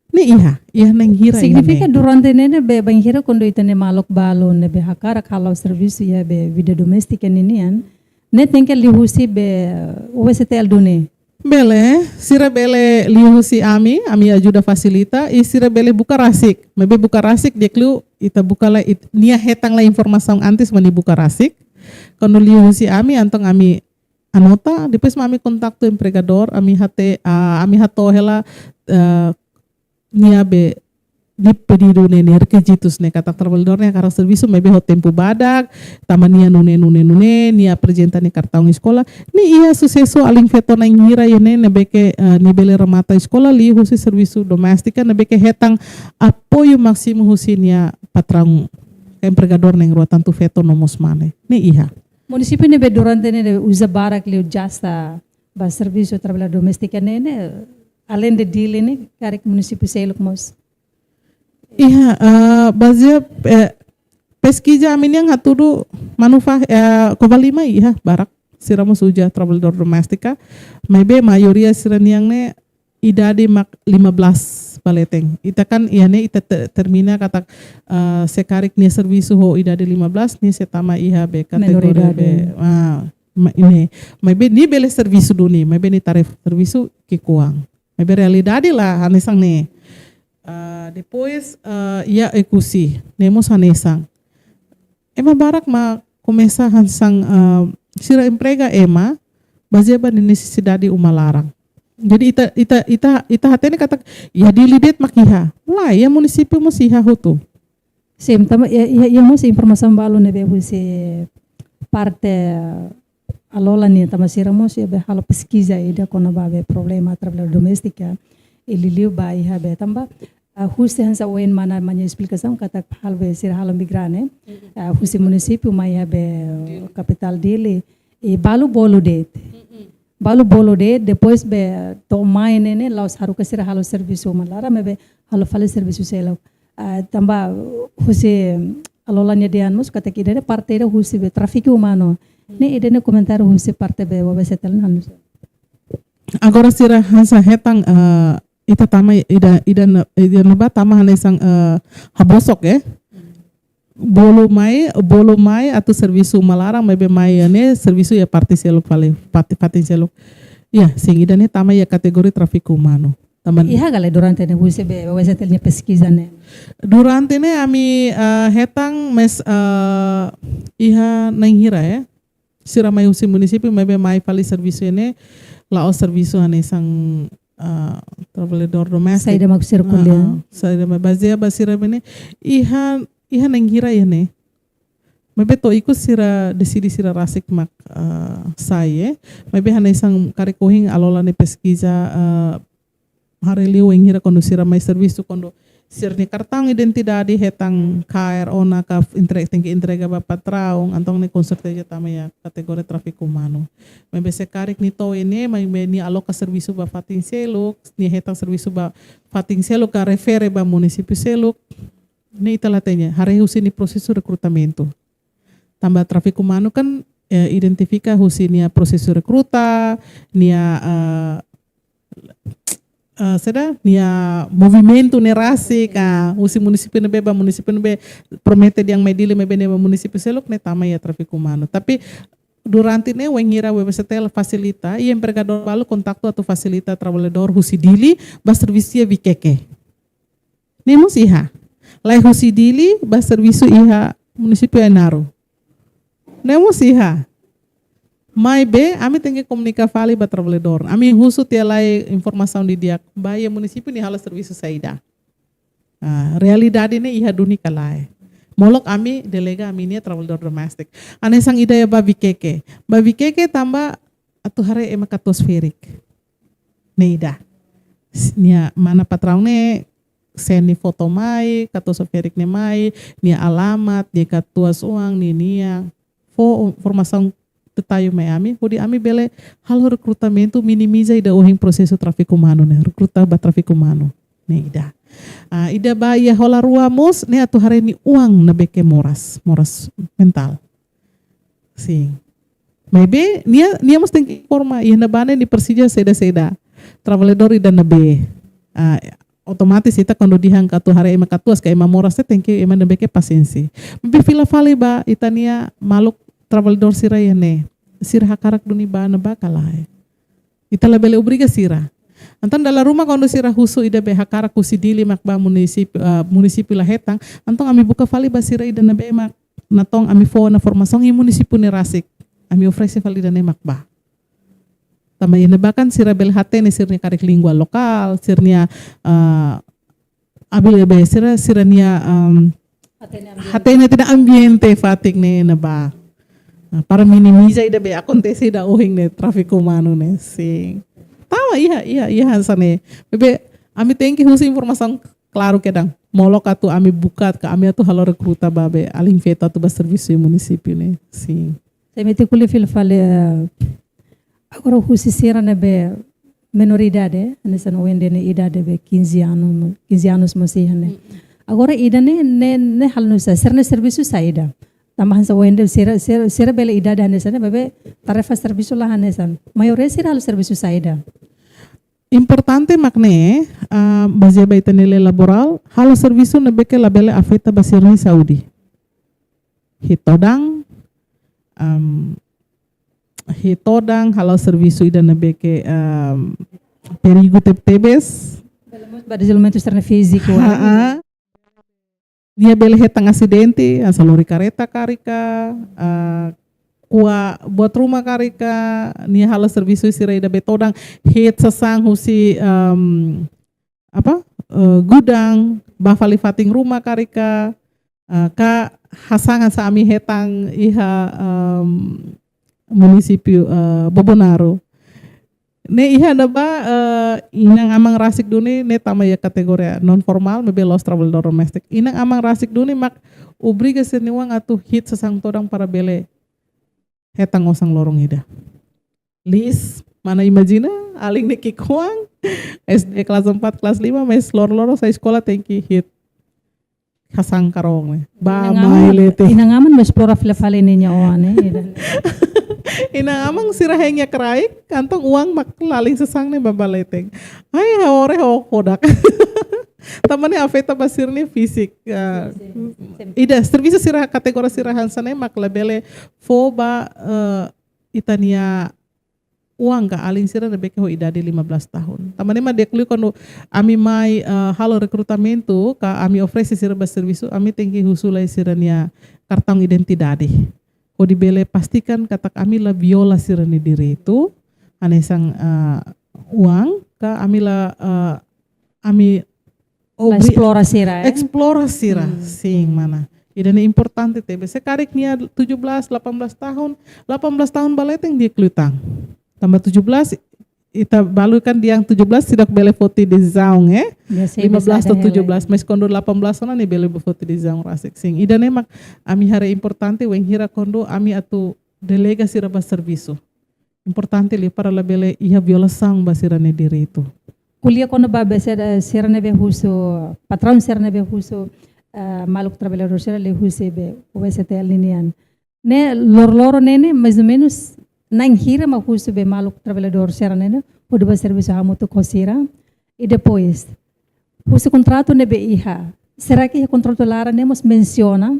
Ne'e iha, iha na'in hira iha. Signifika ne'e durante ne'e ne'ebé bainhira kuandu ita-nia maluk balu ne'ebé hakarak hala'o servisu iha be vida doméstika ninian, ne'e tenke liuhusi be U S T L duni. Bele, sira bele liuhusi ami, ami ajuda fasilita, i sira bele buka rasik. Maibé buka rasik di'ak liu, ita buka lai, it-, nia hetan lai informasaun antes mak nia buka rasik. Kuandu liuhusi ami, entaun ami anota, depois mak ami kontaktu empregadór, ami hate-, ah, ami hato'o hela, eh, nia be, nia pedidu ne'e, nia rekizitus ne'e, katak trabalhadór ne'e hakarak servisu, maibé ho tempu badak, tanba nia nune'e, nune'e, nune'e, nia aprezenta nia kartaun eskola, ne'e iha susesu alin feto na'in hira iha ne'e, ne'ebé ke, eh, nia bele remata eskola, liuhusi servisu doméstika, ne'ebé ke hetan apoiu másimu husi nia patraun, empregadór na'in-rua, tantu feto no mós mane, ne'e iha. Munisípiu ne'ebé durante ne'e uza barak liu jasa ba servisu trabalhadór doméstika ne'e, ne'e, além de Dili ne'e, karik munisípiu seluk mós? Iha, eh, bazeia, eh, peskiza ami-nian hatudu manufa-, eh, Covalima iha barak. Sira mós uza trabalhadór doméstika. Maibé maioria sira-nian ne'e idade mak lima belas ba leten. Ita kan iha ne'e ita te-, termina katak, eh, se karik nia servisu ho idade lima belas, nia sei tama iha be kategoria be, ah, ma-, ne'e. Maibé nia bele servisu duni, maibé nia tarefa servisu ki'ikoan. Maibé realidade la hanesan ne'e. Ah, depois, ah, iha Oekusi, ne'e mós hanesan. Ema barak mak komesa hanesan, ah, sira emprega ema bazeia ba nesesidade uma laran. Jadi ita, ita, ita, ita hatene katak iha Dili de'it mak iha. Lae, iha munisípiu mós iha hotu. Sin, tanba iha, iha, iha mós informasaun balu ne'ebé husi parte, eh, Alola nian, tanba sira mós iha be halo peskiza ida kona-ba be problema trabalhadór doméstika, i liuliu ba iha be tanba, ah, husi hanesan ohin mana, mana esplikasaun katak halo be sira halo migra ne'e, ah, husi munisípiu mai iha be kapitál Dili, i balu bolu de'it. Balu bolu de'it, depois be to'o mai ne'e ne'e, la'ós haruka sira halo servisu uma laran, maibé halo fali servisu seluk. Ah, tanba husi Alola nia dehan mós katak ida-ne'e parte ida husi be tráfiku umanu. Ne'e ida-ne'e komentáriu husi parte be W B C T L ne'e. Agora sira hanesan hetan, eh, ita tama ida, ida ne-, ida ne'ebá tama hanesan, eh, habosok, eh. Bolu mai, bolu mai atu servisu uma laran, maibé mai iha ne'e servisu iha parte seluk fali, parte, parte seluk. Iha, sin, ida-ne'e tama iha kategoria tráfiku umanu. Tanba iha ka lae durante ne'e husi be W B C T L nia peskiza ne'e? Durante ne'e ami, eh, hetan mais, eh, iha na'in hira, eh. Sira mai husi munisípiu, maibé mai fali servisu iha ne'e, la'ós servisu hanesan, eh, trabalhadór doméstiku. Saida mak sira ko'alia? Ah, ah, saida mak bazeia ba sira be ne'e. Iha, iha na'in hira iha ne'e. Maibé to'o ikus sira deside sira rasik mak, eh, sai, eh. Maibé hanesan karik ohin Alola nia peskiza, eh, haree liu wainhira kuandu sira mai servisu, kuandu sira-nia kartaun identidade hetan K R ona ka entre-, tenke entrega ba patraun, entaun ne'e konserteza tama iha kategoria tráfiku umanu. Maibé se karik nia to'o iha ne'e, maibé nia aloka servisu ba fatin seluk, nia hetan servisu ba fatin seluk ka refere ba munisípiu seluk, ne'e ita la hatene, haree husi nia prosesu rekrutamentu. Tanba tráfiku umanu kan, eh, identifika husi nia prosesu rekruta, nia, eh, eh, saida, nia movimentu ne'e rasik, ah, husi munisípiu ne'ebé ba munisípiu ne'ebé, promete dehan mai Dili maibé ne'e ba munisípiu seluk, ne'e tama iha tráfiku umanu. Tapi durante ne'e wainhira W B C T L fasilita, i empregadór balu kontaktu atu fasilita trabalhadór husi Dili ba servisu iha Viqueque. Ne'e mós iha. Lai husi Dili ba servisu iha munisípiu Ainaro. Ne'e mós iha. Maibé, ami tenke komunika fali ba trabalhadór. Ami husu tiha lai informasaun didi'ak ba iha munisípiu ne'e halo servisu saida. Ah, realidade ne'e iha duni ka lae. Molok ami delega ami-nia trabalhadór doméstik. Hanesan ida iha ba Viqueque. Ba Viqueque tanba atu haree ema katuas ferik. Ne'e ida. S-, nia mana patraun ne'e send nia foto mai, katuas ferik ne'e mai, nia alamat, nia katuas oan, nia, nia fó informasaun detalle mai ami, hodi ami bele halo rekrutamentu, minimiza ida ohin prosesu tráfiku umanu ne'e, rekruta ba tráfiku umanu. Ne'e ida. Ah, ida ba iha hola rua mós, ne'e atu haree nia oan ne'ebé ke moras, moras mentál. Sin. Maibé, nia, nia mós tenke informa, iha ne'ebá ne'e nia presiza saida-saida. Trabalhadór ida ne'ebé. Ah, otomatis ita kuandu dehan atu haree ema katuas ka ema moras ne'e tenke ema ne'ebé ke pasiénsia. Maibé fila fali ba ita-nia maluk trabalhadór sira iha ne'e. Sira hakarak duni ba ne'ebá ka lae. Ita labele obriga sira. Entaun dala ruma kuandu sira husu ida be hakarak husi Dili mak ba munisípiu, ah, munisípiu la hetan, entaun ami buka fali ba sira ida ne'ebé mak natoon ami fó ona formasaun iha munisípiu ne'e rasik. Ami oferese fali ida-ne'e mak ba. Tanba iha ne'ebá kan sira bele hatene sira-nia karik língua lokál, sira-nia, ah, abil be sira, sira-nia, um, hatene ambiente, hatene tiha ona ambiente fatin ne'e iha ne'ebá. Nah, para minimiza ida be akontese ida ohin ne'e, tráfiku umanu ne'e, sin. Tama iha, iha, iha hanesan ne'e. Maibé, ami tenke husu informasaun klaru kedan. Molok atu ami buka, ka ami atu halo rekruta ba be, alin feto atu ba servisu iha munisípiu ne'e, sin. Sei mete ko'alia fila fali, eh, agora husi sira ne'ebé menoridade, hanesan oan ida-ne'e idade be quinze anos, quinze anos mós iha ne'e. Mm. Agora ida-ne'e, ne'e, ne'e halo nu'usá, sira-nia servisu saida. Tanba hanesan oan ida sira, sira, sira bele idade hanesan ne'e, maibé tarefa servisu la hanesan. Maioria sira halo servisu saida. Importante mak ne'e, ah, bazeia ba ita-nia lei laborál, halo servisu ne'ebé ke labele afeta ba sira-nia saúde. Hi'it todan, am, hi'it todan, halo servisu ida ne'ebé ke, am, perigu teb-tebes. Ba dezenvolvimentu sira-nia fíziku. Ha, ah. Nia bele hetan asidente, hanesan lori kareta karik ka, ah, ko'a buat ruma karik ka, nia halo servisu sira ida be todan, hi'it sasán husi, am, apa, eh, gudang, ba fali fatin ruma karik ka, eh, ka hanesan ami hetan iha, em, munisípiu, eh, Bobonaro. Ne'e iha ne'ebá, eh, inan-aman rasik duni, ne'e tama iha kategoria non formál, maibé la'ós trabalhadór doméstik. Inan-aman rasik duni mak obriga sira-nia oan atu hi'it sasán todan para bele hetan osan loron ida. Liis, mana imajina, alin ne'e ki'ik-oan, S D kelas empat, kelas lima, mais loroloron sai eskola tenke hi'it sasán karong ne'e. Ba, inan-aman, mai leten. Inan-aman mak esplora fila fali ninia oan ne'e, ida. Inan-aman sira hein iha kraik, entaun oan mak lalin sasán ne'e ba, ba leten. Ai, ha'u haree ho kodak. Tanba ne'e afeta ba sira-nia fíziku. Ah, sim, sim. Ida, servisu sira kategoria sira hanesan ne'e mak labele fó ba, eh, ita-nia oan ka alin sira ne'ebé ke ho idade lima belas tahun. Tanba ne'e mak di'ak liu kuandu ami mai, eh, halo rekrutamentu ka ami oferese sira ba servisu, ami tenke husu lai sira-nia kartaun identidade. Hodi bele pastikan katak ami la viola sira-nia direitu, hanesan, eh, oan, ka ami la, eh, ami la obri-, esplora sira, eh? Esplora sira, hmm, sin, mana. Ida-ne'e importante tebes. Se karik nia tujuh belas, delapan belas tahun, delapan belas tahun ba leten di'ak liután. Tanba tujuh belas, ita balu kan dehan tujuh belas seidauk bele foti desizaun, eh? Ya, sei, lima belas atau tujuh belas, mais kuandu delapan belas ona nia bele foti desizaun rasik. Sin, ida-ne'e mak ami haree importante, wainhira kuandu ami atu delega sira ba servisu. Importante liu para labele iha violasaun ba sira-nia direitu. Ko'alia kona-ba be sira, sira ne'ebé husu, patraun sira ne'ebé husu, eh, maluk trabalhadór sira liuhusi be U S T L ninian. Ne'e loroloron ne'e, ne'e, mais ou menos, na'in hira mak husu be maluk trabalhadór sira ne'e, ne'e, hodi ba servisu hamutuk ho sira. I depois, husi kontratu ne'ebé iha. Será ke iha kontratu laran ne'e mós mensiona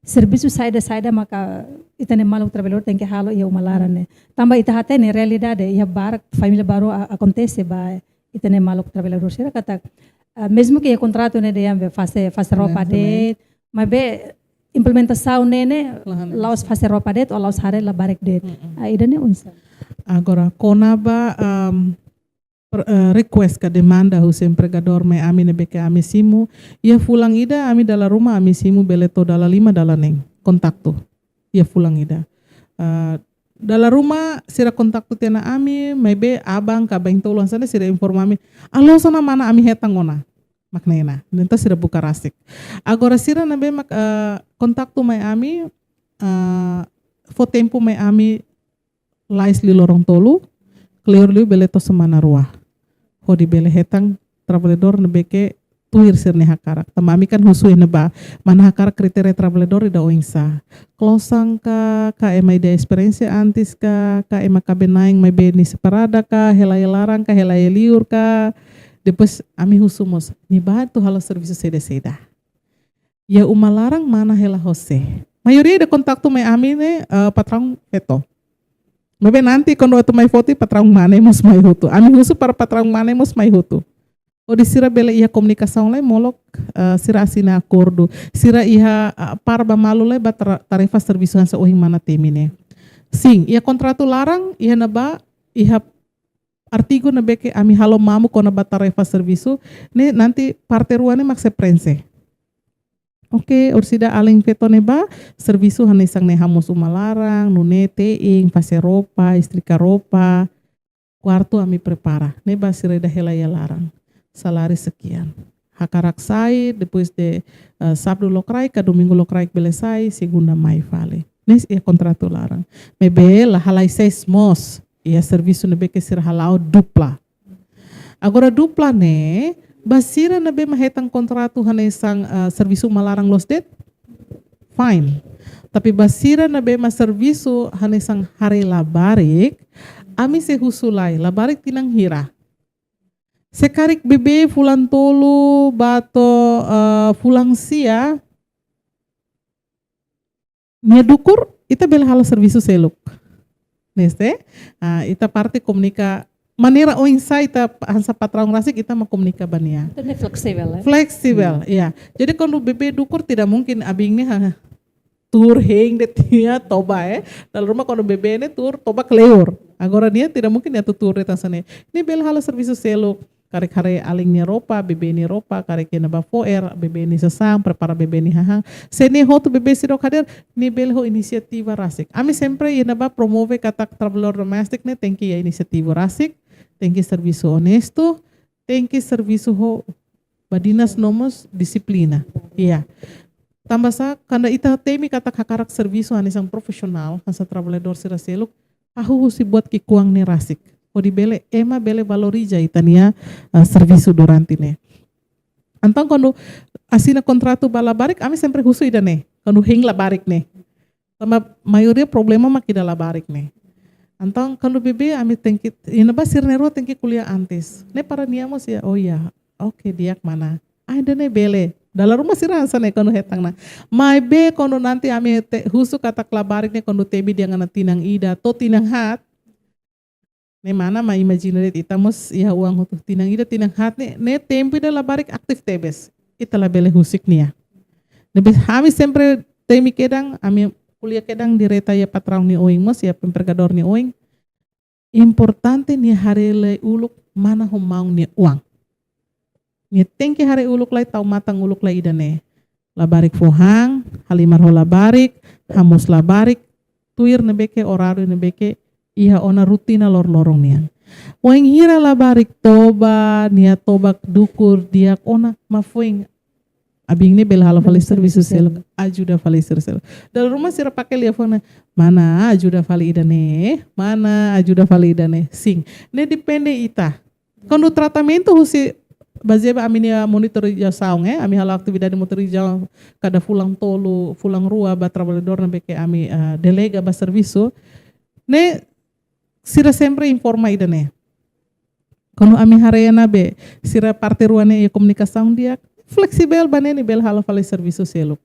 servisu saida-saida maka ita-nia maluk trabalhadór tenke halo iha uma laran ne'e. Tanba ita hatene realidade, iha barak família barak a-, akontese ba ita-nia maluk trabalhadór sira katak, Ah, mezmu ke iha kontratu ne'e dehan be fase, fase ropa de'it, maibé implementasaun ne'e, ne'e la'ós fase ropa de'it, ou la'ós haree labarik de'it. Ah, ida-ne'e oinsá? Agora, kona-ba, um, per-, eh, request ka demanda husi empregadór mai ami ne'ebé ke ami simu, iha fulan ida ami dala ruma ami simu bele to'o dala lima dala neen kontaktu. Iha fulan ida. Eh, dala ruma sira kontaktu tiha ona ami, maibé aban ka aban-tolu hanesan ne'e sira informa ami. Halo hanesan ne'e mana ami hetan ona. Mak ne'e ona. Entaun sira buka rasik. Agora sira ne'ebé mak, eh, kontaktu mai ami, eh, fó tempu mai ami lais liu loron tolu, kleur liu bele to'o semana rua. Hodi bele hetan trabalhadór ne'ebé ke tuir sira-nia hakarak. Tanba ami kan husu iha ne'ebá, mana hakarak kritéria trabalhadór ida oinsá. Klosan ka, ka ema ida esperiénsia antes ka, ka ema kaben-na'in maibé nia separada ka, hela iha laran ka, hela iha liur ka. Depois ami husu mós, nia bá atu halo servisu saida-saida. Iha uma laran mana hela ho sé. Maioria ida kontaktu mai ami ne'e, eh, patraun feto. Maibé nanti kuandu atu mai foti patraun mane mós mai hotu. Ami husu para patraun mane mós mai hotu. Hodi sira bele iha komunikasaun lai molok, eh, sira asina akordu. Sira iha, eh, par ba malu lai ba tara-, tarefa servisu hanesan ohin mana temi ne'e. Sin, iha kontratu laran, iha ne'ebá, iha artigu ne'ebé ke ami halo mamuk kona-ba tarefa servisu, ne'e nanti parte rua ne'e mak sei prenxe. Oke, orsida alin feto ne'ebá, servisu hanesan ne'e hamoos uma laran, nune'e te'in, fase ropa, estrika ropa, kuartu ami prepara. Ne'e ba sira ida hela iha laran. Saláriu sekian. Hakarak sai, depois de, eh, sábadu lokraik, ka domingu lokraik bele sai, segunda mai fali. Ne'e iha kontratu laran. Maibé la halai seis mós, iha servisu ne'ebé ke sira hala'o dupla. Agora dupla ne'e, ba sira ne'ebé mak hetan kontratu hanesan, ah, servisu uma laran loos de'it, fine. Tapi ba sira ne'ebé mak servisu hanesan haree labarik, ami sei husu lai, labarik tinan hira. Se karik bebé fulan tolu ba to'o, ah, fulan sia, nia dukur, ita bele halo servisu seluk. Ne'e sé, ah, ita parte komunika, maneira oinsá ita hanesan patraun rasik, ita mak komunika ba nia. Entaun ne'e fleksibel, eh? Fleksibel, iya. Jadi kuandu bebé dukur tidak mungkin abin ne'e, ha, tuur hein de'it nia toba, eh. Dala ruma kuandu bebé ne'e tuur toba kleur. Agora nia tidak mungkin nia atu tuur de'it hanesan ne'e. Nia bele halo servisu seluk. Karik haree alin nia ropa, bebé nia ropa, karik iha ne'ebá fo'er, bebé nia sasán, prepara bebé nia hahán. Se ne'e hotu bebé seidauk hadeer, nia bele ho inisiativa rasik. Ami sempre iha ne'ebá promove katak trabalhadór doméstiku ne'e tenke iha inisiativa rasik, tenke servisu onestu, tenke servisu ho badinas no mós dixiplina. Iya. Tanba sá, kuandu ita temi katak hakarak servisu hanesan profisionál, hanesan trabalhadór sira seluk, hahú husi buat ki'ikoan ne'e rasik. Hodi bele, ema bele valoriza ita-nia, eh, servisu durante ne'e. Entaun kuandu asina kontratu ba labarik, ami sempre husu ida-ne'e. Kuandu hein labarik ne'e. Tanba maioria problema mak iha labarik ne'e. Entaun kuandu bebé ami tenke, iha ne'ebá sira na'in-rua tenke ko'alia antes. Ne'e para nia mós iha, oh iya, oke, di'ak mana. Ah, ida-ne'e bele. Dala ruma sira hanesan ne'e kuandu hetan ona. Maibé kuandu nanti ami te-, husu katak labarik ne'e kuandu temi dehan ona tinan ida, to'o tinan haat. Ne'e mana mak imajina de'it ita mós iha oan hotu tinan ida, tinan haat ne'e, ne'e tempu ida labarik aktif tebes. Ita labele husik nia. Ne'ebé ami sempre temi kedan, ami ko'alia kedan direta iha patraun nia oin mós, iha empregadór nia oin. Importante nia haree lai uluk mana ho maun nia oan. Nia tenke haree uluk lai, tau matan uluk lai ida-ne'e. Labarik fó han, halimar ho labarik, hamoos labarik, tuir ne'ebé ke oráriu ne'ebé ke iha ona rotina loroloron nian. Wainhira labarik toba, nia toba dukur di'ak ona, mak foin abin ne'e bele halo fali servisu seluk, ajuda fali servisu seluk. Dala ruma sira pake liafuan ne'e, mana ajuda fali ida-ne'e, mana ajuda fali ida-ne'e. Sin, ne'e depende ita. Kuandu tratamentu husi bazeia ba ami-nia monitorizasaun, eh, ami halo atividade monitorizasaun kada fulan tolu, fulan rua ba trabalhadór ne'ebé ke ami, eh, delega ba servisu. Ne'e sira sempre informa ida-ne'e. Kuandu ami haree ona be, sira parte rua ne'e iha komunikasaun di'ak, fleksibel ba ne'e, nia bele halo fali servisu seluk.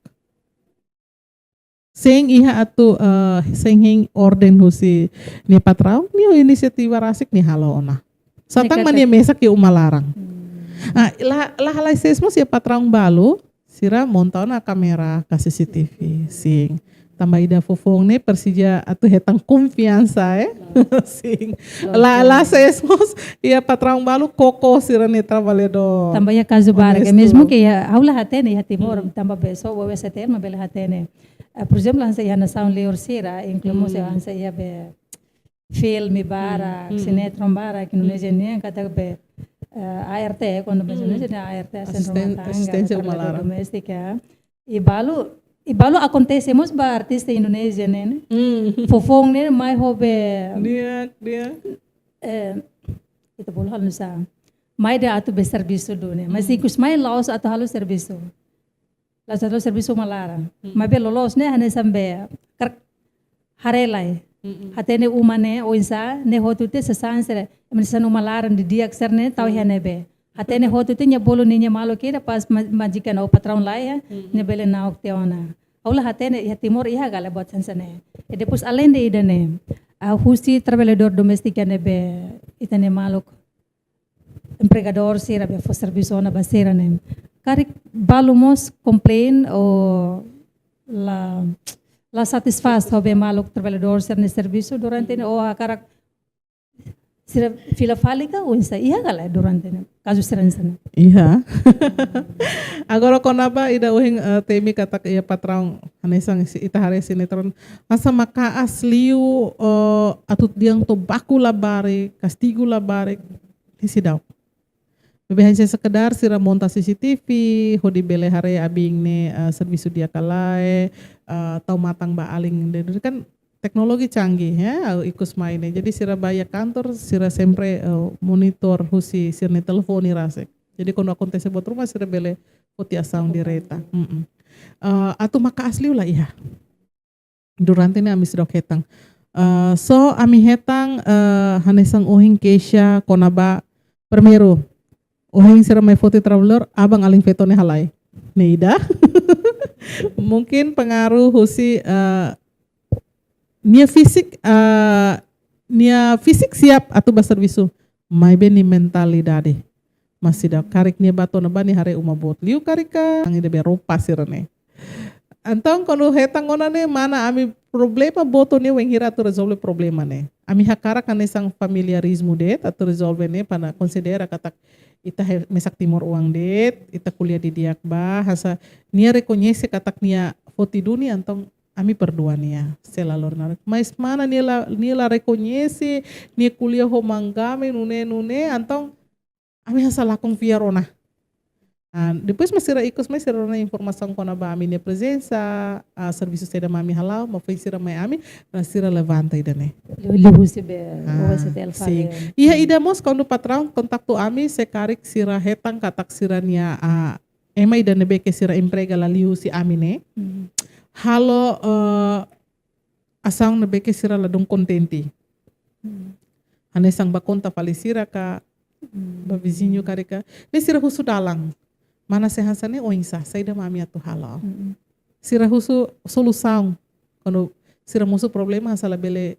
Sein iha atu, eh, sein hein orden husi nia patraun, nia inisiativa rasik nia halo ona. Satán mak nia mesak iha uma laran. Hmm. Ah, la, la halai sees mós iha patraun balu, sira monta ona kámera ka C C T V, sin. Tanba ida fofoun ne'e presiza atu hetan konfiansa, eh? Sin. La, la sees mós iha patraun balu koko sira-nia traballadór. Tanba iha kazu barak, onestu. Mezmu ke iha, ha'u la hatene iha Timor, tanba be só W S T L mak bele hatene. Eh, por ezemplu, hanesan iha nasaun liur sira, inklui mós hanesan iha be filme barak, sinetron barak, Indonézia nian katak be, eh, A R T, kuandu bahasa Indonézia ne'e A R T, asisten rumah tangga, asisténsia uma laran, doméstika. I balu, i balu akontese mós ba artista Indonézia ne'e, ne'e. Fofoun ne'e mai ho be, di'ak, di'ak. Eh, ita bolu halo nu'usá. Mai de'it atu be servisu duni ne'e. Mas ikus mai la'ós atu halo servisu. La'ós atu servisu uma laran. Maibé loloos ne'e hanesan be, kar-, haree lai. Hatene uma ne'e oinsá, ne'e hotu tiha sasán sira, ema hanesan uma laran didi'ak sira ne'e tau iha ne'ebé. Hatene hotu tiha nia bolu ninia maluk ida pas ma-, majikan ou patraun laiha, nia bele na'ok tiha ona. Ha'u la hatene iha Timor iha ka lae buat hanesan ne'e. I depois aleinde ida-ne'e, ah, husi traballadór doméstiku ne'ebé ita-nia maluk empregadór sira be fó servisu ona ba sira ne'e. Karik balu mós komplain ou la, la satisfás ho be maluk traballadór sira-nia servisu durante ne'e ou hakarak sira fila fali ka oinsá iha ka lae durante ne'e. Kazu sira hanesan ne'e. Iha. Agora kona-ba ida ohin, eh, temi katak iha patraun hanesan ita haree sinetron. Hanesan maka'as liu, eh, atu dehan to'o baku labarik, kastigu labarik. Ne'e seidauk. Maibé hanya sekedar sira monta C C T V, hodi bele haree abin ne'e, eh, servisu di'ak ka lae, eh, tau matan ba alin de'it kan teknologi canggih, ya, ikus mai ne'e. Jadi sira ba iha kantor, sira sempre, eh, monitor husi sira-nia telefone rasik. Jadi kuandu akontese buat ruma sira bele foti asaun direta. Eh, atu maka'as liu la iha. Durante ne'e ami seidauk hetan. Eh, so ami hetan, eh, hanesan ohin keixa kona-ba primeiru. Ohin sira mai foti traballadór, aban-alin feto ne'e halai. Ne'e ida. Mungkin pengaruh husi, eh, nia fisik, eh, nia fisik siap atu ba servisu. Maibé nia mentalidade masih seidauk, karik nia ba to'o ne'ebá nia haree uma boot liu karik ka, ida be roupa sira-ne'e. Entaun kuandu hetan ona ne'e mana ami problema boot ne'e wainhira atu rezolve problema ne'e. Ami hakarak hanesan familiarizmu de'it atu rezolve ne'e para konsidera katak ita he-, mesak timoroan de'it, ita ko'alia didi'ak ba, hanesan nia rekoñese katak nia foti duni, entaun ami perdua nia, sei la lori naroman. Mas mana nia la, nia la rekoñese, nia ko'alia ho manggame, nune'e, nune'e, entaun ami hanesan la konfia ona. Ah, depois mak sira ikus mai sira rona informasaun kona-ba ami-nia prezensa, ah, servisu saida mak ami hala'o, mak foin sira mai ami, para sira levanta ida-ne'e. Liu, liu husi be, ah, O S T L sin fali. Iha ida mós kuandu patraun kontaktu ami, se karik sira hetan katak sira-nia, ah, ema ida ne'ebé ke sira emprega la liu husi ami ne'e. Hmm. Halo, eh, asaun ne'ebé ke sira ladún kontente. Hmm. Hanesan ba konta fali sira ka, hmm, ba viziñu karik ka. Ne'e sira husu dalan. Mana se hanesan ne'e oinsá, saida mak ami atu halo. Hmm. Sira husu solusaun. Kuandu sira mosu problema hanesan labele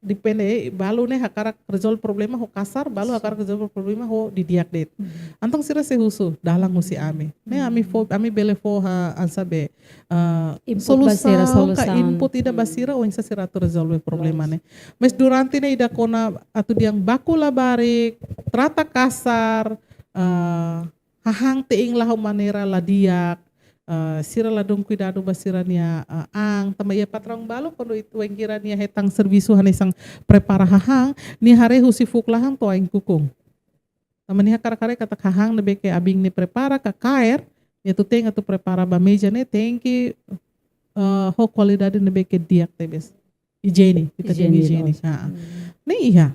depende, eh, balu ne'e hakarak rezolve problema ho kasar, balu hakarak rezolve problema ho didi'ak de'it. Hmm. Entaun sira sei husu dalan husi ami. Ne'e ami fó, ami bele fó ha, hanesan be, eh, input ba sira, solusaun ka solusaun. Input ida ba sira, oinsá sira atu rezolve problema ne'e. Mas durante ne'e ida kona atu dehan baku labarik, trata kasar, eh, hahán te'in la ho maneira la di'ak, eh, sira ladún kuidadu ba sira-nia, eh, an, tanba iha patraun balu kuandu it-, wainhira nia hetan servisu hanesan prepara hahán, nia haree husi fuuk laran to'o ain-kukun. Tanba nia hakarak haree katak hahán ne'ebé ke abin ne'e prepara ka kaer, nia atu tenke atu prepara ba meja ne'e tenke, eh, ho kualidade ne'ebé ke di'ak tebes. Ijiene, ita dehan ijiene, ijiene loos. Ha. Hmm. Ne'e iha.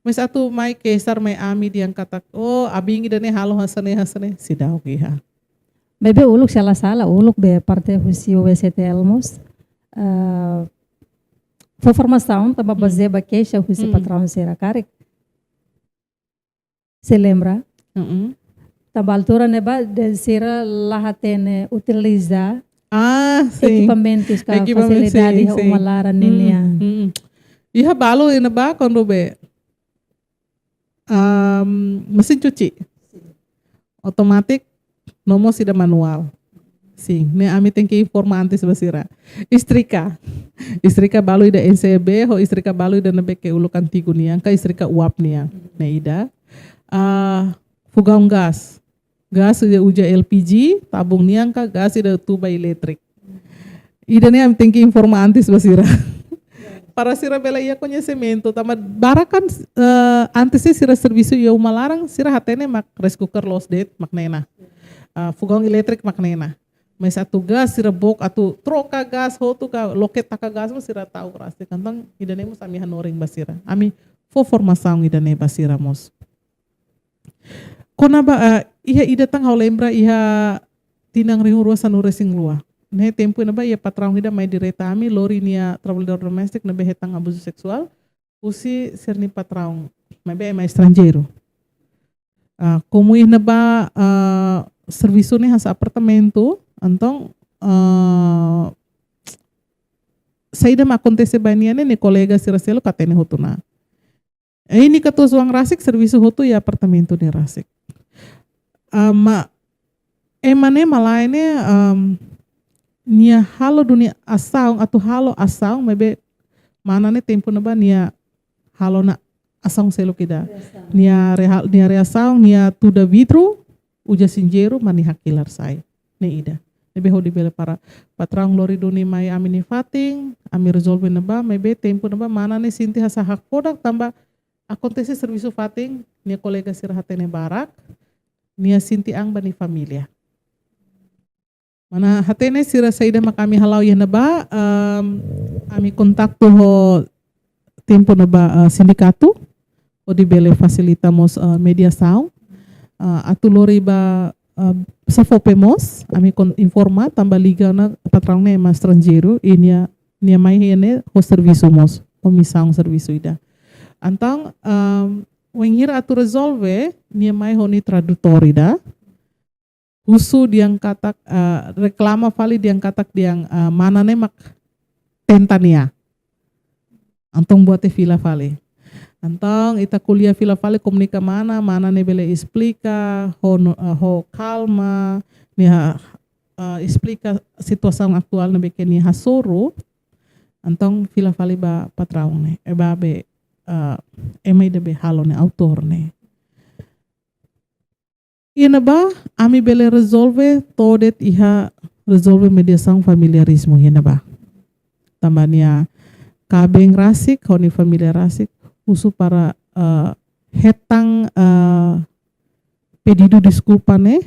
Mas atu mai kesar mai ami dehan katak, oh, abin ida-ne'e halo hanesan ne'e, hanesan ne'e, seidauk iha. Maibé uluk sala-sala, uluk be parte husi O S T L mós, eh, fó formasaun, tanba bazeia ba keixa husi patraun sira karik. Se lembra? Mm-mm. Tanba altura ne'ebá dehan sira la hatene utiliza, ah, sin, ekipamentus ka, ekipamentu, fasilidade sin, iha sin, uma laran ninian. Mm-mm. Iha balu iha ne'ebá kuandu be, am, mesin cuci. automatik, no mós ida manuál. Sin, ne'e ami tenke informa antes ba sira. Istrika. Istrika balu ida N C E B, ho istrika balu ida ne'ebé ke uluk antigu nian, ka istrika uap nian. Ne'e ida. Ah, fogaun gás. Gás ida uza L P G, tabung nian ka gás ida tuba elétrika. Ida-ne'e ami tenke informa antes ba sira. Para sira bele iha koñesimentu, tanba barak kan, eh, antes ne'e sira servisu iha uma laran, sira hatene mak rice cooker loos de'it, mak ne'e ona. Ah, fogaun elétrika mak ne'e ona. Mas atu gás sira book, atu troka gás hotu ka loke taka gás mós sira ta'uk rasik. Entaun ida-ne'e mós ami hanorin ba sira. Ami fó formasaun ida-ne'e ba sira mós. Kona-ba, eh, iha ida tan ha'u lembra iha tinan rihun rua sanulu-resin-rua. Ne'e tempu ne'ebá iha patraun ida mai direta ami, lori nia trabalhadór doméstiku ne'ebé hetan abuzu seksuál husi sira-nia patraun, maibé ema estranjeiru. Ah, komu iha ne'ebá, ah, servisu ne'e hanesan apartamentu, entaun, ah, saida mak akontese ba nia ne'e, nia kolega sira seluk hatene hotu ona. Nia katuas-oan rasik servisu hotu iha apartamentu ne'e rasik. Ah, ma, ema ne'e malae ne'e, am, nia halo duni asaun, atu halo asaun, maibé mana ne'e tempu ne'ebá nia halo ona asaun seluk ida. Reasaun. Nia reha-, nia reasaun, nia tuda vidru, uza sinjeru, mak nia hakilar sai. Ne'e ida. Ne'ebé hodi bele para patraun lori duni mai ami-nia fatin, ami rezolve ne'ebá, maibé tempu ne'ebá mana ne'e sente hanesan hakfodak tanba akontese servisu fatin, nia kolega sira hatene barak, nia sente an ba nia família. Mana hatene sira saida mak ami hala'o iha ne'ebá, em, ami kontaktu ho tempu ne'ebá, eh, sindikatu, hodi bele fasilita mós, eh, mediasaun, eh, atu lori ba, eh, SAFOPE mós, ami kon-, informa, tanba liga ona patraun ne'e ema estranjeiru, i nia, nia mai iha ne'e ho servisu mós, ho misaun servisu ida. Entaun, em, wainhira atu rezolve, nia mai ho nia tradutór ida, husu dehan katak, eh, reklama fali dehan katak dehan, eh, mana ne'e mak tenta nia. Entaun buat ne'e fila fali. Entaun ita ko'alia fila fali, komunika mana, mana ne'e bele esplika, ho no-, eh, ho kalma, nia, eh, esplika situasaun atuál ne'ebé ke nia hasoru. Entaun fila fali ba patraun ne'e, eh, ba be, eh, ema ida be halo ne'e, autór ne'e. Iha ne'ebá, ami bele rezolve to'o de'it iha rezolve mediasaun familiarizmu iha ne'ebá. Tanba nia kaben rasik, ho nia família rasik, husu para, eh, hetan, eh, pedidu deskulpa ne'e.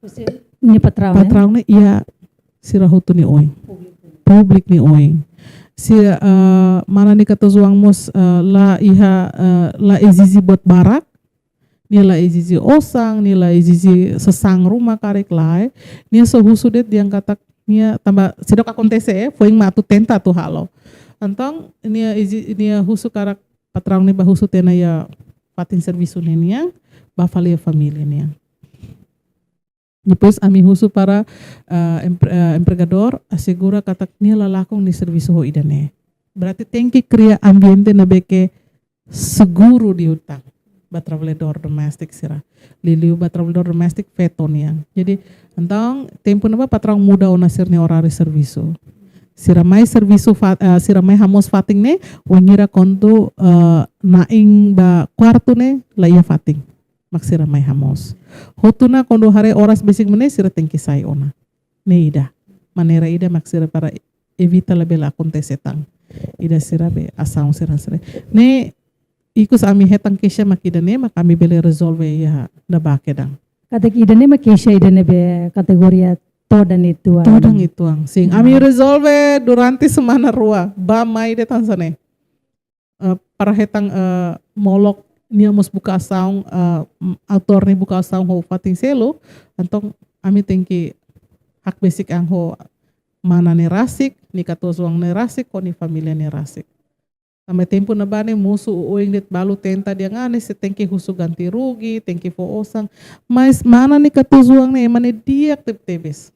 Husi nia patraun, eh? Patraun ne'e, iha sira hotu nia oin. Públiku. Públiku nia oin. Sira, eh, mana nia katuas-oan mós, eh, la iha, eh, la ezije buat barak. Nia la ezije osan, nia la ezije sasán ruma karik lae. Nia só husu de'it dehan katak nia tanba seidauk akontese, eh, foin mak atu tenta atu halo. Entaun nia ezije, nia husu karik patraun ne'e ba husu tiha ona iha fatin servisu ne'e nian, ba fali iha família nian. Depois ami husu para, eh, empre-, eh, empregadór asegura katak nia la lakon nia servisu ho ida-ne'e. Berarti tenke kria ambiente ne'ebé ke seguru liután ba trabalhadór doméstiku sira. Liuliu ba trabalhadór doméstiku feto nian. Jadi, entaun tempu ne'ebá patraun muda ona sira-nia oráriu servisu. Sira mai servisu fa-, eh, sira mai hamoos fatin ne'e, wainhira kuandu, eh, na'in ba kuartu ne'e, la iha fatin. Mak sira mai hamoos. Hotu ona kuandu haree oras besik mak ne'e sira tenke sai ona. Ne'e ida. Maneira ida mak sira para evita labele akontese tan. Ida sira be asaun sira sira. Ne'e ikus ami hetan keixa mak ida-ne'e mak ami bele rezolve iha ne'ebá kedan. Katak ida-ne'e mak keixa ida ne'ebé kategoria todan uitoan. Todan uitoan. Sin. Hmm. Ami rezolve durante semana rua. Ba mai de'it hanesan ne'e. Eh, para hetan, eh, molok nia mós buka asaun, eh, m-, autór ne'e buka asaun ho fatin seluk, entaun ami tenke hakbesik an ho mana ne'e rasik, nia katuas-oan ne'e rasik, ho nia família ne'e rasik. Tanba tempu ne'ebá ne'e mosu oioin de'it balu tenta dehan, ah, ne'e sei tenke husu ganti rugi, tenke fó osan. Mas mana nia katuas-oan ne'e, ema ne'e di'ak tebetebes.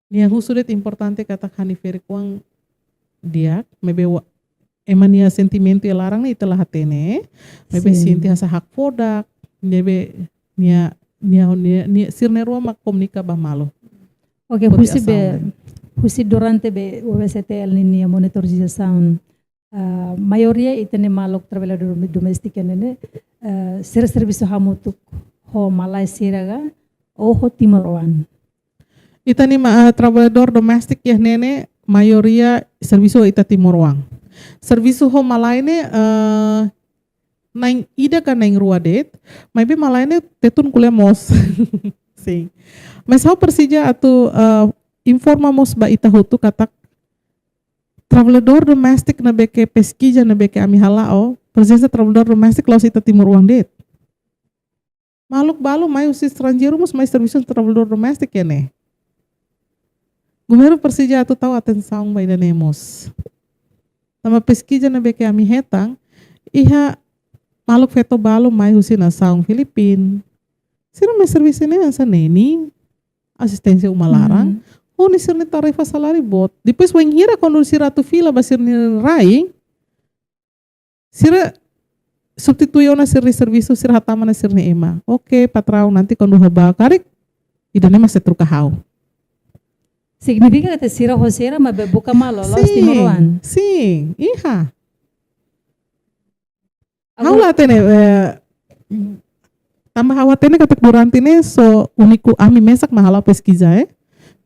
Nia husu de'it importante katak hani ferik-oan di'ak, maibé wa-, ema nia sentimentu iha laran ne'e ita la hatene, maibé, sin, sente hanesan hakfodak, ne'ebé nia nia, nia, nia, sira na'in-rua mak komunika ba malu. Oke, husi be, husi durante be U S T L ninia monitorizasaun, ah, maioria ita-nia maluk traballadór doméstiku ne'e, ah, sira servisu hamutuk ho malae sira ka, ou ho timoroan? Ita-nia ma-, ah, traballadór doméstiku iha ne'e ne'e, maioria servisu ho ita timoroan. Servisu ho malae ne'e, ah, na'in ida ka na'in-rua de'it, maibé malae ne'e tetun ko'alia mós. Sin. Mas ha'u presiza atu, ah, informa mós ba ita hotu katak traballadór doméstiku ne'ebé ke peskiza ne'ebé ke ami hala'o, prezensa traballadór doméstiku la'ós ita timoroan de'it. Maluk balu mai husi estranjeiru mós mai servisu traballadór doméstiku ne'e. Governu presiza atu tau atensaun ba ida-ne'e mós. Tanba peskiza ne'ebé ke ami hetan, iha maluk feto balu mai husi nasaun Filipina. Sira mai servisu ne'e hanesan neni, asisténsia uma laran, hmm, ho sira-nia tarifa saláriu boot. Depois wainhira kuandu sira atu fila ba sira-nia rai, sira substitui ona sira-nia servisu, sira hatama ona sira-nia ema. Oke, patraun, nanti kuandu ha'u bá karik, ida-ne'e mak sei troka ha'u. Signifika katak sira ho sira maibé buka malu, la'ós timoroan. Sin, iha. Ha'u la hatene, eh, tanba ha'u hatene katak durante ne'e só úniku ami mesak mak hala'o peskiza, eh,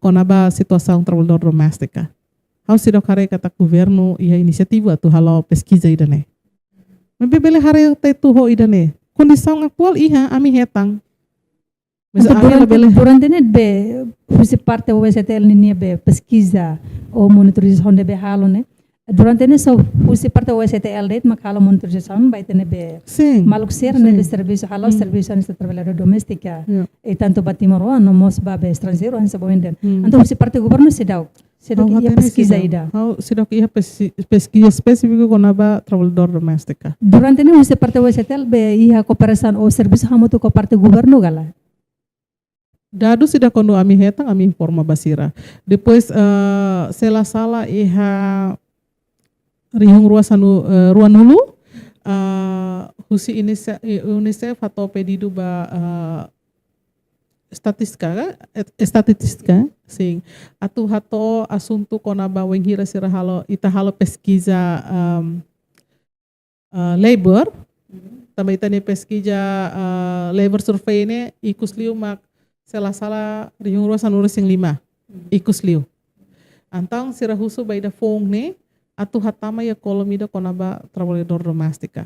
kona-ba situasaun traballadór doméstiku. Ha'u seidauk haree katak governu iha inisiativa atu hala'o peskiza ida-ne'e. Maibé bele haree tetu ho ida-ne'e. Kondisaun atuál iha ami hetan. Mas entaun, ami durante, labele durante ne'ebé husi parte U S T L ninia be peskiza ou monitorizasaun ne'ebé halo ne'e. Durante ne'e só husi parte U S T L de'it mak halo monitorizasaun ba ita-nia be, sin, maluk sira, sin, ne'ebé servisu, hala'o, sin, servisu hanesan traballadór doméstiku. Ya. I tantu ba timoroan no mós ba be estranjeiru hanesan ohin dehan. Hmm. Entaun husi parte governu seidauk, seidauk iha peskiza ida. Ha'u hatene seidauk. Ha'u seidauk iha pesi-, peskiza espesífiku kona-ba traballadór doméstiku. Durante ne'e husi parte U S T L be iha kooperasaun ou servisu hamutuk ho parte governu ka lae? Dadus ida kuandu ami hetan, ami informa ba sira. Depois, eh, se la sala iha rihun rua sanu, eh, ruanulu, eh, husi inisia-, eh, UNICEF hato'o pedidu ba, eh, estatístika, ka? Et-, estatístika, sin. Atu hato'o asuntu kona-ba wainhira sira halo, ita halo peskiza, em, eh, labor, tanba ita-nia peskiza, eh, labor survey ne'e ikus liu mak, se la sala, rihun rua sanulu-resin-lima, ikus liu. Entaun sira husu ba ida foun ne'e, atu hatama iha kolom ida kona-ba traballadór doméstiku.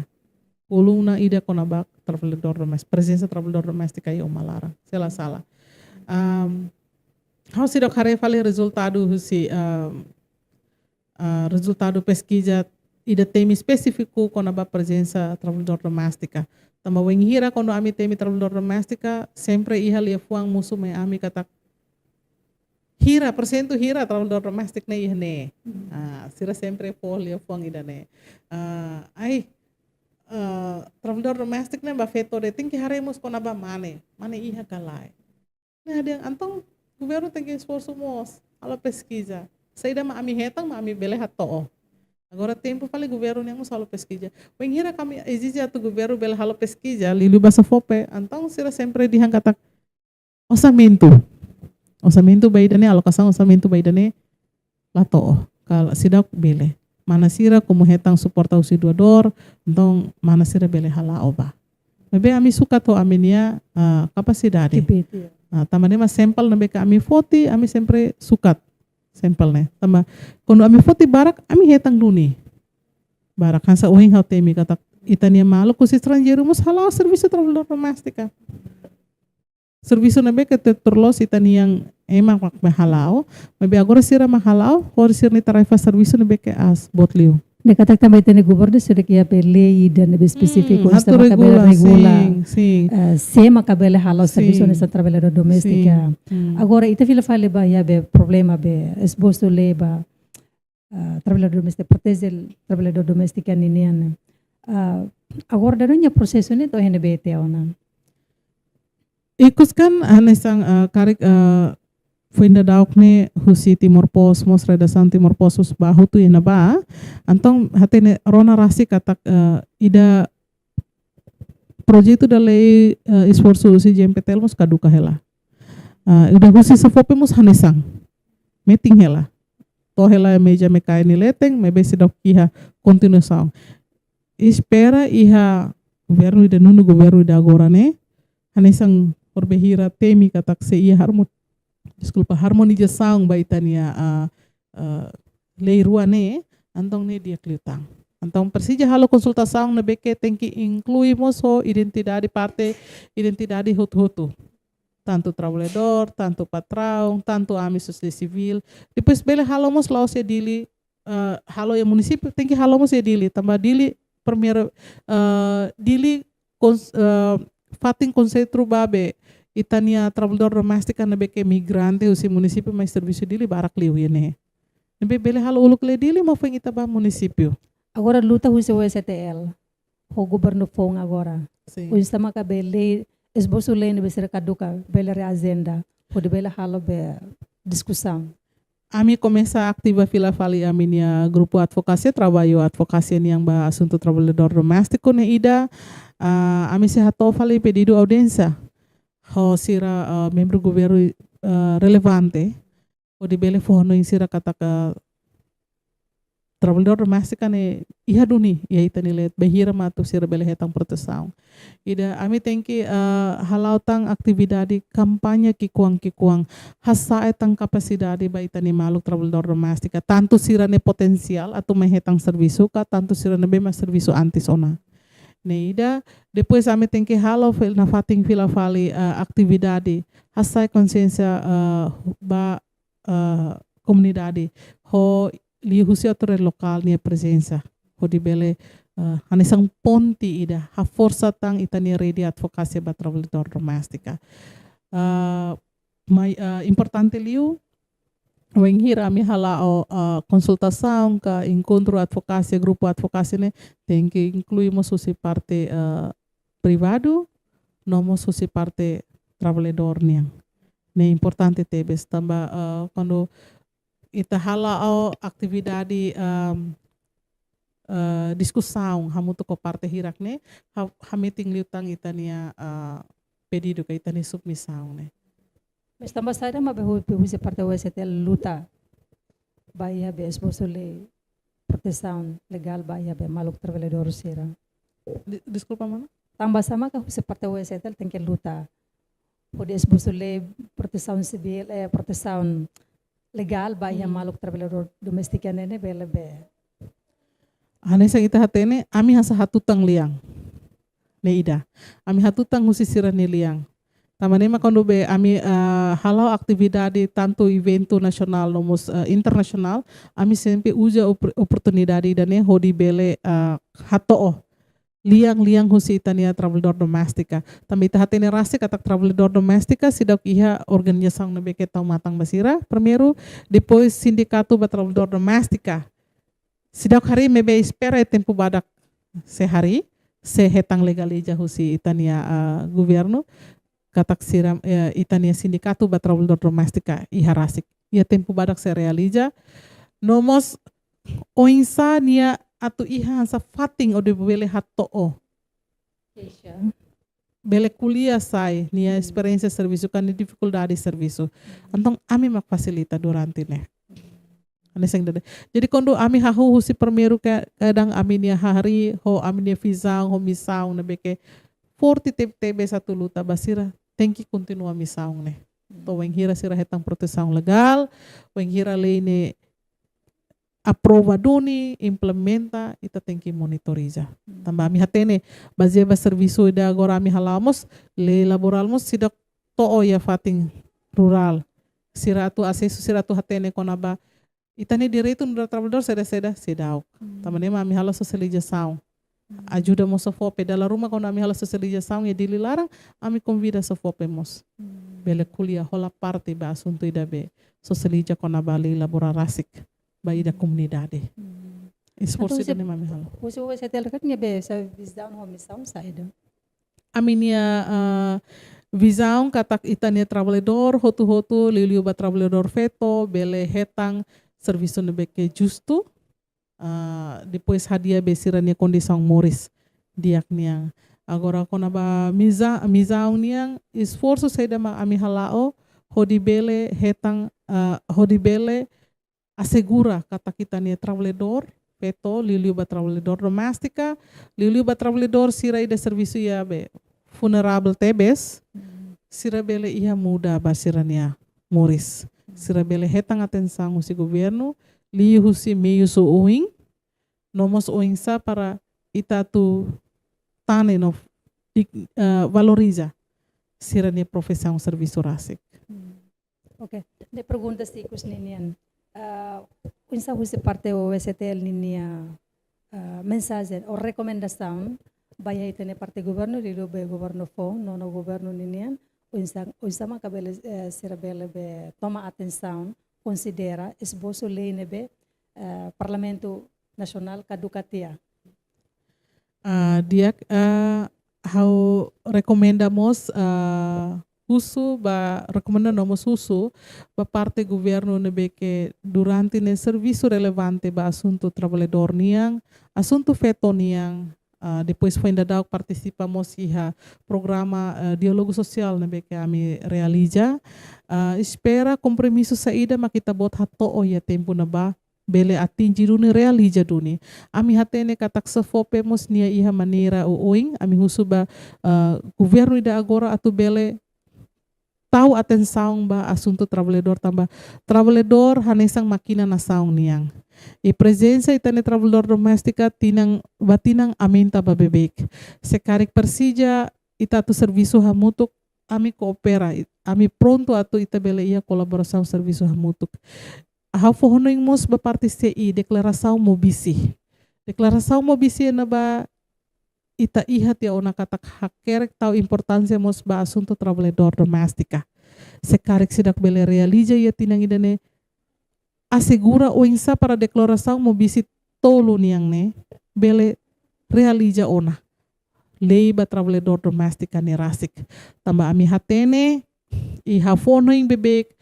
Koluna ida kona-ba traballadór doméstiku, prezensa traballadór doméstiku iha uma laran, se la sala. Am, ha'u seidauk haree fali rezultadu husi, am, ah, rezultadu peskiza ida temi espesífiku kona-ba prezensa traballadór doméstiku. Tanba wainhira kuandu ami temi traballadór doméstiku, sempre iha liafuan mosu mai ami katak hira, persentu hira traballadór doméstiku ne'e iha ne'e. Hmm. Ah, sira sempre fó liafuan ida-ne'e. Ah, ai, ah, traballadór doméstiku ne'e ba feto de'it, tenke haree mós kona-ba mane, mane iha ka lae. Ne'e hadi'a, entaun governu tenke esforsu mós, halo peskiza. Saida mak ami hetan, mak ami bele hato'o. Agora tempu fali governu nian mós halo peskiza. Wainhira ami ezije atu governu bele halo peskiza, liuliu ba SAFOPE, entaun sira sempre dehan katak orsamentu. Orsamentu ba ida-ne'e, alokasaun orsamentu ba ida-ne'e, la to'o, kala seidauk bele. Mana sira komu hetan suporta husi doadór, entaun mana sira bele hala'o ba. Maibé ami sukat ho ami-nia, ah, kapasidade. Kipit, ya. Ah, tanba ne'e mak sampel ne'ebé ke ami foti, ami sempre sukat sampel ne'e. Tanba kuandu ami foti barak, ami hetan duni. Barak hanesan ohin ha'u temi katak ita-nia maluk husi estranjeiru mós hala'o servisu traballadór doméstiku. Servisu ne'ebé ke te-, terus ita-nian ema mak hala'o, maibé agora sira mak hala'o, hodi sira-nia tarifa servisu ne'ebé ke aas boot liu. Ne'e katak tanba ita-nia governu seidauk iha be lei ida ne'ebé espesífiku, hmm, atu mak bele regula, regula, sin, sin, eh, sé mak bele hala'o, sin, servisu hanesan traballadór doméstiku. Sin. Hmm. Agora, ita fila fali ba iha be problema be esbosu lei ba, eh, traballadór doméstiku, proteje traballadór doméstiku ninian. Eh, agora daudaun nia prosesu ne'e to'o iha ne'ebé tiha ona? Ikus kan hanesan, eh, karik, eh, foin daudauk ne'e husi Timor Post, mós redasaun Timor Post mós bá hotu iha ne'ebá. Entaun hatene rona rasik katak, eh, ida projetu ida lei, eh, esforsu husi J M P T L mós kaduka hela. Ah, ida husi SAFOPE mós hanesan. Metin hela. To'o hela meja MKN nia leten, maibé seidauk iha kontinuasaun. Espera iha governu ida nonu, governu ida agora ne'e, hanesan horibainhira temi katak sei iha harmo-, deskulpa, harmonizasaun ba ita-nia, ah, ah, lei rua ne'e, entaun ne'e di'ak liután. Entaun presiza halo konsultasaun ne'ebé ke tenke inklui mós ho identidade, parte identidade hotu-hotu. Tantu trabalhadór, tantu patraun, tantu ami sosiedade sivíl. Depois bele halo mós la'ós iha Dili, eh, halo iha munisípiu, tenke halo mós iha Dili. Tanba Dili, primeiru, eh, Dili kons-, eh, fatin konsentru ba be ita-nia trabalhadór doméstika ne'ebé ke migrante husi munisípiu mai servisu Dili barak liu iha ne'e. Ne'ebé bele halo uluk lee Dili, maibé foin ita ba munisípiu. Agora luta husi W S T L ho governu foun agora. Sin. Oinsá maka be lei, esbosu lei ne'ebé sira kaduka, bele reajenda, hodi bele halo be diskusaun. Ami komesa ativa fila fali ami-nia grupu advokasia, traballu advokasia nian ba asuntu trabalhadór doméstiku ne'e ida, ah, ami sei hato'o fali pedidu audiénsia ho sira, ah, membru governu, ah, relevante, hodi bele fó hanoin sira katak trabalhadór doméstika ne'e iha duni iha ita-nia leet, bainhira mak atu sira bele hetan protesaun. Ida ami tenke, eh, hala'o tan atividade kampaña ki'ikoan-ki'ikoan, hasa'e tan kapasidade ba ita-nia maluk trabalhadór doméstika, tantu sira-nia potensiál atu mai hetan servisu ka, tantu sira ne'ebé mak servisu antes ona. Ne'e ida, depois ami tenke halo fil-, nafatin fila fali, eh, atividade hasa'e konsiénsia, eh, ba, eh, komunidade, ho liuhusi autoridade lokál nia prezensa, hodi bele, eh, hanesan ponte ida, haforsa tan ita-nia rede advokasia ba trabalhadór doméstika. Eh, mai, eh, importante liu, bainhira ami hala'o, eh, konsultasaun ka enkontru advokasia, grupu advokasia ne'e, tenke inklui mós husi parte, eh, privadu, no mós husi parte trabalhadór nian. Ne'e importante tebes tanba, eh, kuandu ita hala'o atividade, ehm, eh, diskusaun hamutuk ho parte hirak ne'e, ha-, hametin liután ita-nia, eh, pedidu ka ita-nia submisaun ne'e. Mas tanba saida mak be hu-, husi parte W S T L luta ba iha be esbosu lei protesaun legál ba iha be maluk trabalhadór sira. Di-, deskulpa, mana? Tanba sá maka husi parte W S T L tenke luta hodi esbosu lei protesaun sivíl, eh, protesaun legál ba iha, hmm, maluk trabalhadór doméstika ne'e ne'e bele be. Hanesan ita hatene, ami hanesan hatutan lian. Ne'e ida. Ami hatutan husi sira-nia lian. Tanba ne'e mak kuandu be ami, eh, hala'o atividade tantu eventu nasionál no mós, eh, internasionál, ami sempre uza opor-, oportunidade ida-ne'e hodi bele, eh, hato'o lian-lian husi ita-nia trabalhadór doméstika. Tanba ita hatene rasik katak trabalhadór doméstika seidauk iha organizasaun ne'ebé ke tau matan ba sira, primeiru, depois sindikatu ba trabalhadór doméstika. Seidauk harii, maibé espera iha tempu badak sei harii, sei hetan legaliza husi ita-nia, ah, governu, katak sira, eh, ita-nia sindikatu ba trabalhadór doméstika iha rasik. Iha tempu badak sei realiza. No mós oinsá nia atu iha hanesan fatin hodi bele hato'o. Keixa. Bele ko'alia sai nia, hmm, esperiénsia servisu ka nia difikuldade servisu. Entaun ami mak fasilita durante ne'e. Hanesan ida-ne'e. Jadi kuandu ami hahú husi primeiru ke, kadang ami-nia harii ho ami-nia vizaun ho misaun ne'ebé ke forte tebetebes atu luta ba sira, tenke kontinua misaun ne'e. To'o bainhira sira hetan protesaun legál, bainhira lei ne'e aprova duni, implementa, ita tenke monitoriza. Hmm. Tanba ami hatene, bazeia ba servisu ida agora ami hala'o mós, lei laborál mós seidauk to'o iha fatin rurál. Sira atu asesu, sira atu hatene kona-ba ita-nia direitu nu'udar trabalhadór saida-saida, seidauk. Hmm. Tanba ne'e mak ami halo sosializasaun. Hmm. Ajuda mós SAFOPE, dala ruma kuandu ami halo sosializasaun iha Dili laran, ami konvida SAFOPE mós. Hmm. Bele ko'alia, hola parte ba asuntu ida be sosializa kona-ba lei laborál rasik ba ida, hmm, komunidade. Hmm. Esforsu, entaun, ida-ne'e mak ami halo. Husi W S T L katak nia be sá vizaun ho misaun saida? Ami-nia, ah, vizaun katak ita-nia trabalhadór hotu-hotu, liuliu ba trabalhadór feto, bele hetan servisu ne'ebé ke justu, ah, depois hadi'a be sira-nia kondisaun moris di'ak nian. Agora kona-ba miza-, mizaun nian, esforsu saida mak ami hala'o hodi bele hetan, ah, hodi bele asegura katak ita-nia trabalhadór feto, liuliu ba trabalhadór doméstika, liuliu ba trabalhadór sira ida servisu iha be vulnerável tebes, sira bele iha muda ba sira-nia moris. Sira bele hetan atensaun husi governu, liuhusi meius oioin, no mós oinsá para ita atu tane no dik-, eh, valoriza sira-nia profisaun servisu rasik. Oke, ne'e pergunta ikus ninian. Eh, oinsá husi parte O S T L ninia, eh, mensajen ou rekomendasaun ba iha ita-nia parte governu, liuliu be governu foun, no governu ninian, oinsá, oinsá maka bele, eh, sira bele be toma atensaun, konsidera esbosu lei ne'ebé, eh, Parlamentu Nasionál kaduka tiha. Ah, di'ak, ah, ha'u rekomenda mós, ah, husu ba, rekomenda no mós husu ba parte governu ne'ebé ke durante ne'e servisu relevante ba asuntu trabalhadór nian, asuntu feto nian, ah, depois foin daudauk partisipa mós iha programa, ah, diálogu sosiál ne'ebé ke ami realiza. Ah, espera kompromisu saida mak ita-boot hato'o iha tempu ne'ebá bele atinji duni, realiza duni. Ami hatene katak SEFOPE mós nia iha maneira oioin, ami husu ba, eh, governu ida agora atu bele tau atensaun ba asuntu trabalhadór tanba trabalhadór hanesan mákina nasaun nian. I prezensa ita-nia trabalhadór doméstika tinan ba tinan aumenta ba beibeik. Se karik presiza ita atu servisu hamutuk, ami koopera, ami prontu atu ita bele iha kolaborasaun servisu hamutuk. Ha'u fó hanoin mós ba parte C I, deklarasaun Mobisi. Deklarasaun Mobisi ne'ebá ita iha tiha ona katak hakerek tau importánsia mós ba asuntu trabalhadór doméstika. Se karik seidauk bele realiza iha tinan ida-ne'e, asegura oinsá para deklarasaun Mobisi tolu nian ne'e bele realiza ona. Lei ba trabalhadór doméstika ne'e rasik. Tanba ami hatene, i ha'u fó hanoin beibeik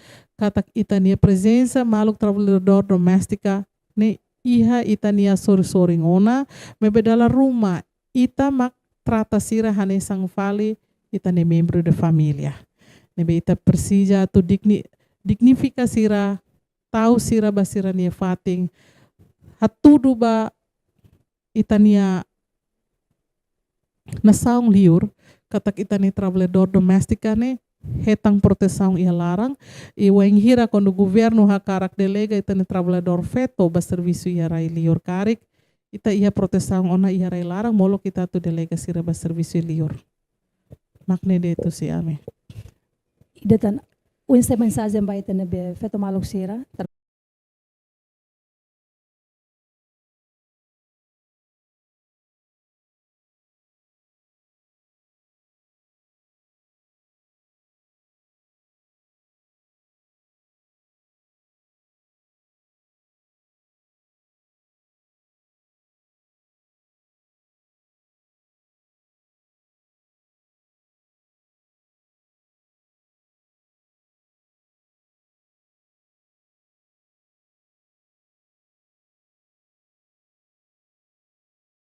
katak ita-nia prezensa maluk trabalhadór doméstika ne'e iha ita-nia sorin-sorin ona, maibé dala ruma ita mak trata sira hanesan fali ita-nia membru de família. Ne'ebé ita presiza atu digni-, dignifika sira, tau sira ba sira-nia fatin, hatudu ba ita-nia nasaun liur, katak ita-nia trabalhadór doméstika ne'e hetan protesaun iha laran, i wainhira kuandu governu hakarak delega ita-nia trabalhadór feto ba servisu iha rai liur karik, ita iha protesaun ona iha rai laran, molok ita atu delega sira ba servisu liur. Mak ne'e de'it husi ami. Ida tan, oinsá mensajen ba ita ne'ebé feto maluk sira,